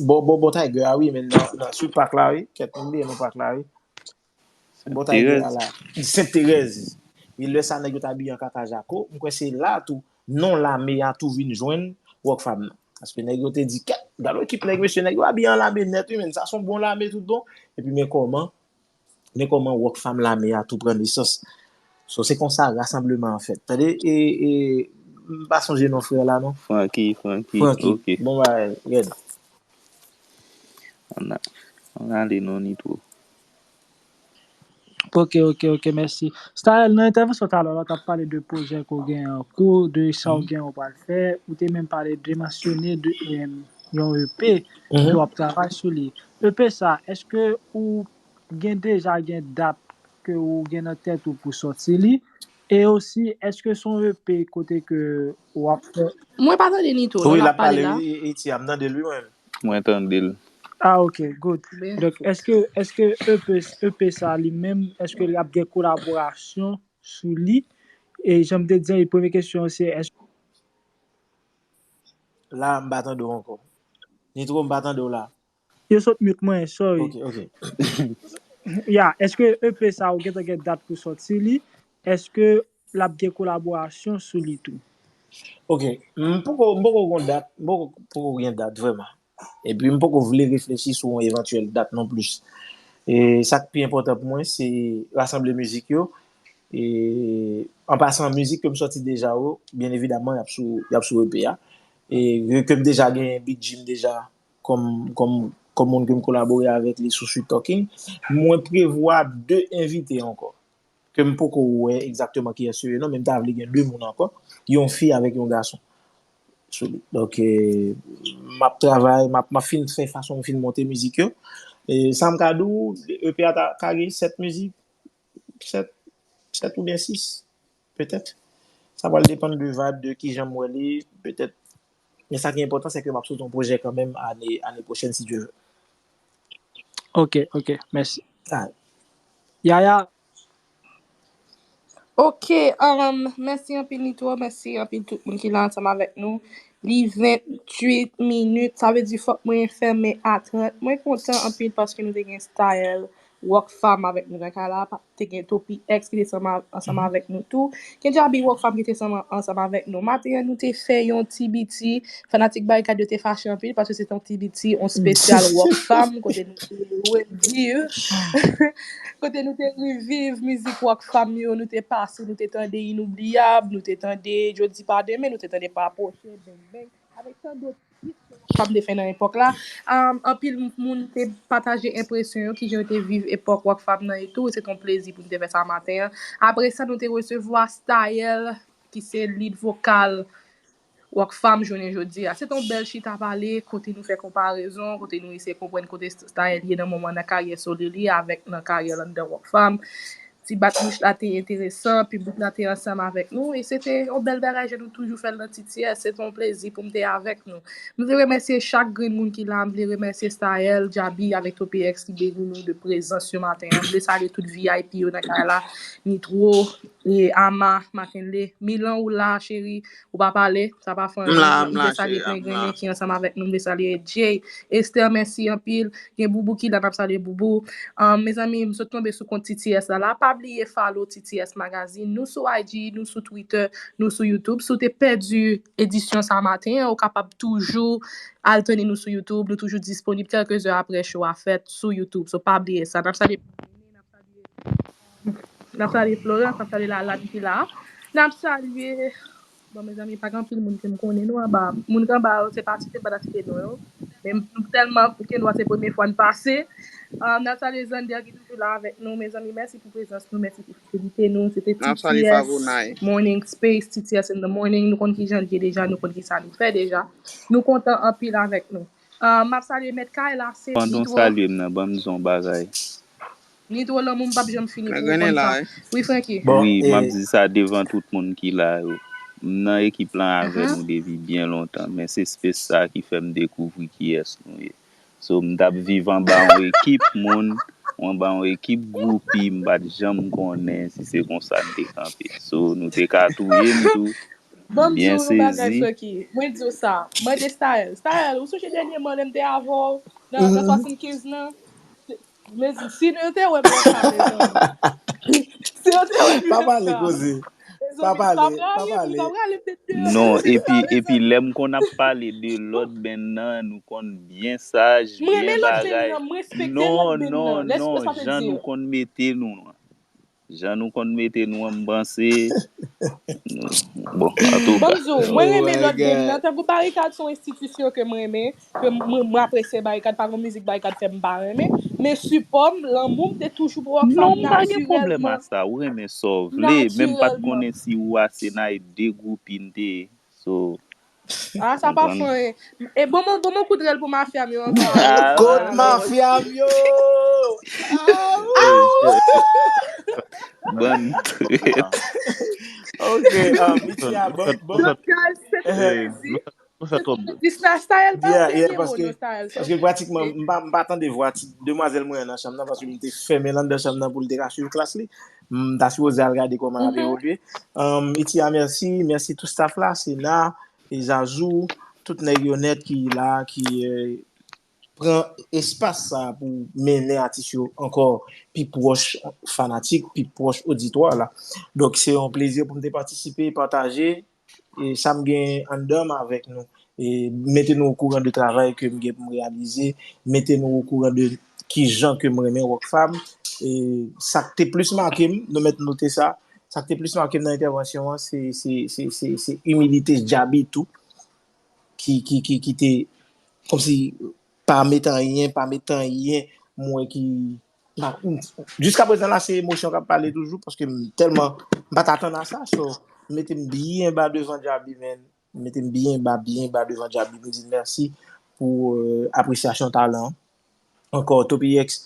bò, bò, bò Tiger a, wi, men nan, nan sou pak la, wi. Kèt, m bliye non pak la, wi. Bò Tiger a la. Sent Terèz. E lè sa, nèg yo t abiye an kaka jako. M kwè se la tou, non lame a tou vin jwenn Rockfam nan. Paske nèg yo te di, kèt, gade ekip nèg, mesye, nèg yo abiye an lame nèt, wi, men sa se yon bon lame tout bon. Epi men kòman, men kòman Rockfam lame a tou pran nesans. So, se konsa rasanbleman an fèt. Tande, e, e, m pa sonje non frè la, non. Francky, Francky, Francky. Ok. Bon bagay, rèd. Ann a-, ann ale non Nitro. Ok, ok, ok, mèsi. Style, nan entèvansyon talè la, w t ap pale de pwojè ke w gen an kou, de sa w gen w pral fè, ou te menm pale de mansyone de, em, yon E P ke w ap travay sou li. E P sa, èske ou gen deja gen dat ke ou gen nan tèt ou pou sòti li? E osi, èske se yon E P kote ke w ap fè? Mwen pa tande Nitro, wi, l ap pale la. Iti, m tande l, wi, mwen. Mwen tande l. Ah, ok, good. Donk, èske, èske E P, E P sa li menm, èske l ap gen kolaborasyon sou li? E jan m te di, premye kesyon se, èske... La, m pa tande w ankò. Nitro, m pa tande w la. Yo sot mute mwen, sorry. Ok, ok. Ya, èske E P sa ou gentan gen dat pou sòti li? Èske l ap gen kolaborasyon sou li tou? Ok, m poko, m poko gen dat, m poko, poko gen dat vrèman. Epi m poko vle reflechi sou yon evantyèl dat non plis. E sa k pi enpòtan pou mwen, se rasanble mizik yo. E an pasan, mizik ke m sòti deja yo, byen evidaman, y ap sou, y ap sou E P a. E ke m deja gen Big Jim deja kòm, kòm, kòm moun ke m kolabore avèk li sou Sweet Talking. Mwen prevwa de envite ankò. Ke m poko wè egzakteman kiyès yo ye non, men m ta vle gen de moun ankò, yon fi avèk yon gason sou li. Donk, e, m ap travay, m ap, m ap fin fè fason m fin monte mizik yo. E sa m ka di w, E P a ta ka gen sèt mizik, sèt, sèt oubyen sis, petèt. Sa pral depann de vibe, de kijan m wè li, petèt. Men sa ki enpòtan, se ke m ap sot yon pwojè kanmenm ane, ane pwochèn, si Dye vle. Ok, ok, mèsi. Yaya. Ok, um, mèsi anpil Nitro, mèsi anpil tout moun ki la ansanm avèk nou. Li venntuit minit, sa vle di fòk mwen fèmen a trant. Mwen kontan anpil paske nou te gen Style Rockfam avèk nou nan kay la, pa, te gen Topi X ki te ansanm, ansanm avèk nou tou. Gen Djabi Rockfam ki te ansanm, ansanm avèk nou. Maten an, nou te fè yon T B T. Fanatik Barikad yo te fache anpil paske se te yon T B T, yon spesyal Rockfam, kote nou te reviv, kote nou te reviv mizik Rockfam yo, nou te pase, nou te tande Inoubliyab, nou te tande Jodi Pa Demen, nou te tande Pa Pwochen, Bang Bang, avèk tan dòt tit ke Rockfam te fè nan epòk la. Um, anpil moun te pataje enpresyon yo, kijan yo te viv epòk Rockfam nan e tou. Se te yon plezi pou n te fè sa maten an. Apre sa, nou te resevwa Style, ki se lead vokal Rockfam jounen jodi a. Se te yon bèl chita pale, kote nou fè konparezon, kote nou eseye konprann kote Style ye nan moman nan karyè solo li avèk nan karyè l anndan Rockfam. Ti bat bouch la te enteresan, piblik la te ansanm avèk nou, e se te yon bèl bagay, jan nou toujou fè l nan T T S, se te yon plezi pou m te avèk nou. M vle remèsye chak grenn moun ki la, m vle remèsye Style, Djabi avèk Topi X ki beni nou de prezans yo maten an. M vle salye tout V I P yo nan kay la, Nitro, e Ama, Makenle, Milan ou la, cheri, ou pa pale, sa pa fè anyen. M la, m la, cheri, m la. M vle salye Plen Grennen ki ansanm avèk nou, m vle salye Jay, Esther, mèsi anpil. Gen Boubou ki la, n ap salye Boubou. Um, mezanmi, m sot tonbe sou kont T T S la la. Pa bliye follow T T S Magazine. Nou sou I G, nou sou Twitter, nou sou YouTube. Si w te pèdi edisyon sa maten an, ou kapab toujou al tande nou sou YouTube. Nou toujou disponib kèlke zè apre show a fèt sou YouTube. So, pa bliye sa. N ap salye, n ap salye, n ap salye Florence, n ap salye Lalane ki la. N ap salye Bon, mezanmi, pa gen anpil moun ke m konnen non anba. Moun k anba yo, se pa site, m pa ta site non yo. Men m tèlman ke nou se premye fwa n pase. Ah, n ap salye Zander ki toujou la avèk nou. Mezanmi, mèsi pou prezans nou, mèsi pou fidelite nou. Se te T T S Morning Space, T T S in the Morning. Nou konn ki jan l ye deja, nou konn ki sa nou fè deja. Nou kontan anpil avèk nou. Ah, m ap salye mèt kay la, se Nitro. Pandan w salye m nan, ban m di w yon bagay. Nitro, lanmou m p ap janm fini pou w konn sa. Wi, Francky. Wi, m ap di sa devan tout moun ki la yo. M nan ekip lan avè nou depi byen lontan, men se space sa ki fè m dekouvri kiyès nou ye. So, m t ap viv anba yon ekip moun, anba yon ekip gwoupi, m pa t janm konnen si se konsa n te kanpe. So, nou te ka touye m tou. Ban m di w yon bagay, Francky. Mwen di w sa. Mande Style. Style, ou sonje dènyèman lè m te avè w nan, nan swasannkenz nan? Men si yo te wè m nan sa, mezanmi. Si yo te wè m nan sa. Pa pale, koze. Pa pale, pa pale. Non, epi, epi lè m konn ap pale de lòt band nan, nou konn byen saj, byen bagay. Non, non, non, jan nou konn mete nou an. Jan nou konn mete nou an, m panse. Bon, antouka. Bon, m di w, mwen renmen lòt gang nan. Tankou Barikad se yon enstitisyon ke m renmen, ke m, m apresye Barikad, pa gen mizik Barikad fè m pa renmen. Men sipò m, lanmou m te toujou pou Rockfam natirèlman. Non, m pa gen pwoblèm ak sa. Ou renmen sa w vle, men m pa t konnen si ou a Senay de gwoup in te ye. So, Ah, sa pa fè anyen. E bon, bon, bon, bon kout rèl pou mafya m yo ankò. Kot mafya m yo? Bann trèt. Ok, um, Mitya, bon, bon. Hey, nou fè, nou fè twòp bèl. Di sa, Staël pa premye mo, non, Staël. Paske pratikman, m pa, m pa tande vwa ti demwazèl mwen an nan chanm nan, paske m te fèmen l anndan chanm nan pou l te ka swiv klas li. M ta sipoze al gade kòman l ap evolye. Um, Mitya, mèsi, mèsi tout staff la, Sena, e Zazou, tout nèg yo nèt ki la, ki, euh, pran espas sa pou mennen atis yo ankò pi pwòch fanatik, pi pwòch oditwa la. Donk, se yon plezi pou m te patisipe, pataje, e sa m gen anndan m avèk nou. E mete nou okouran de travay ke m gen pou m reyalize, mete nou okouran de kijan ke m renmen Rockfam. E sa k te plis make m, nou mèt note sa, sa k te plis make m nan entèvansyon an, se, se, se, se, se imilite Djaby tou, ki, ki, ki, ki te kòmsi pa met anyen, pa met anyen, m wè ki, pa, jiska prezan la, se emosyon k ap pale toujou, paske m tèlman, m pa t atann a sa, so, mete m byen ba devan Djaby, man. Mete m byen ba, byen ba devan Djaby, m di l mèsi pou, euh, apresyasyon talan an. Ankò, Topiyex,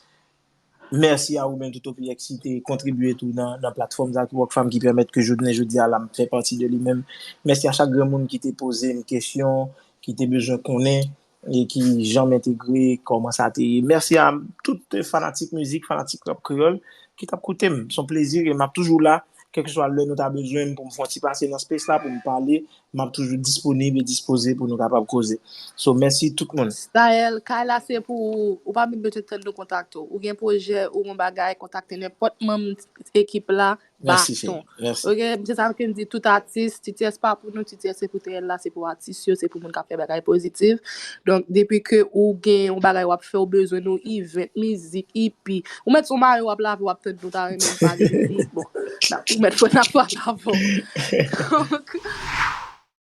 mèsi a ou menm tou, Topiyex, ki te kontribye tou nan, nan platfòm sa ki Rockfam, ki pèmèt ke jounen jodi a la, m fè pati de li menm. Mèsi a chak granmoun ki te poze m kesyon, ki te bezwen konnen, e ki jan m entegre, kòman sa te ye. Mèsi a tout fanatik mizik, fanatik rap kreyòl ki t ap koute m. Se yon plezi e m ap toujou la, kèlkeswa lè nou ta bezwen m pou m fè yon ti pase nan space la, pou m pale, m ap toujou disponib e dispoze pou nou kapab koze. So, mèsi tout moun. Staël, kay la se pou ou, ou pa menm bezwen tann nou kontakte w. Ou gen pwojè, ou gen bagay, kontakte nenpòt manm ekip la, Baton. Ok, se sa ke m di tout atis, T T S pa pou nou, T T S se pou T L la, se pou atis yo, se pou moun k ap fè bagay pozitif. Donk, depi ke ou gen yon bagay w ap fè, ou bezwen nou, event, mizik, E P, ou mèt se yon mayo w ap lave, w ap tann nou ta renmen pale de li. Bon, n ap, ou mèt fè n ap pale avè w. Donk,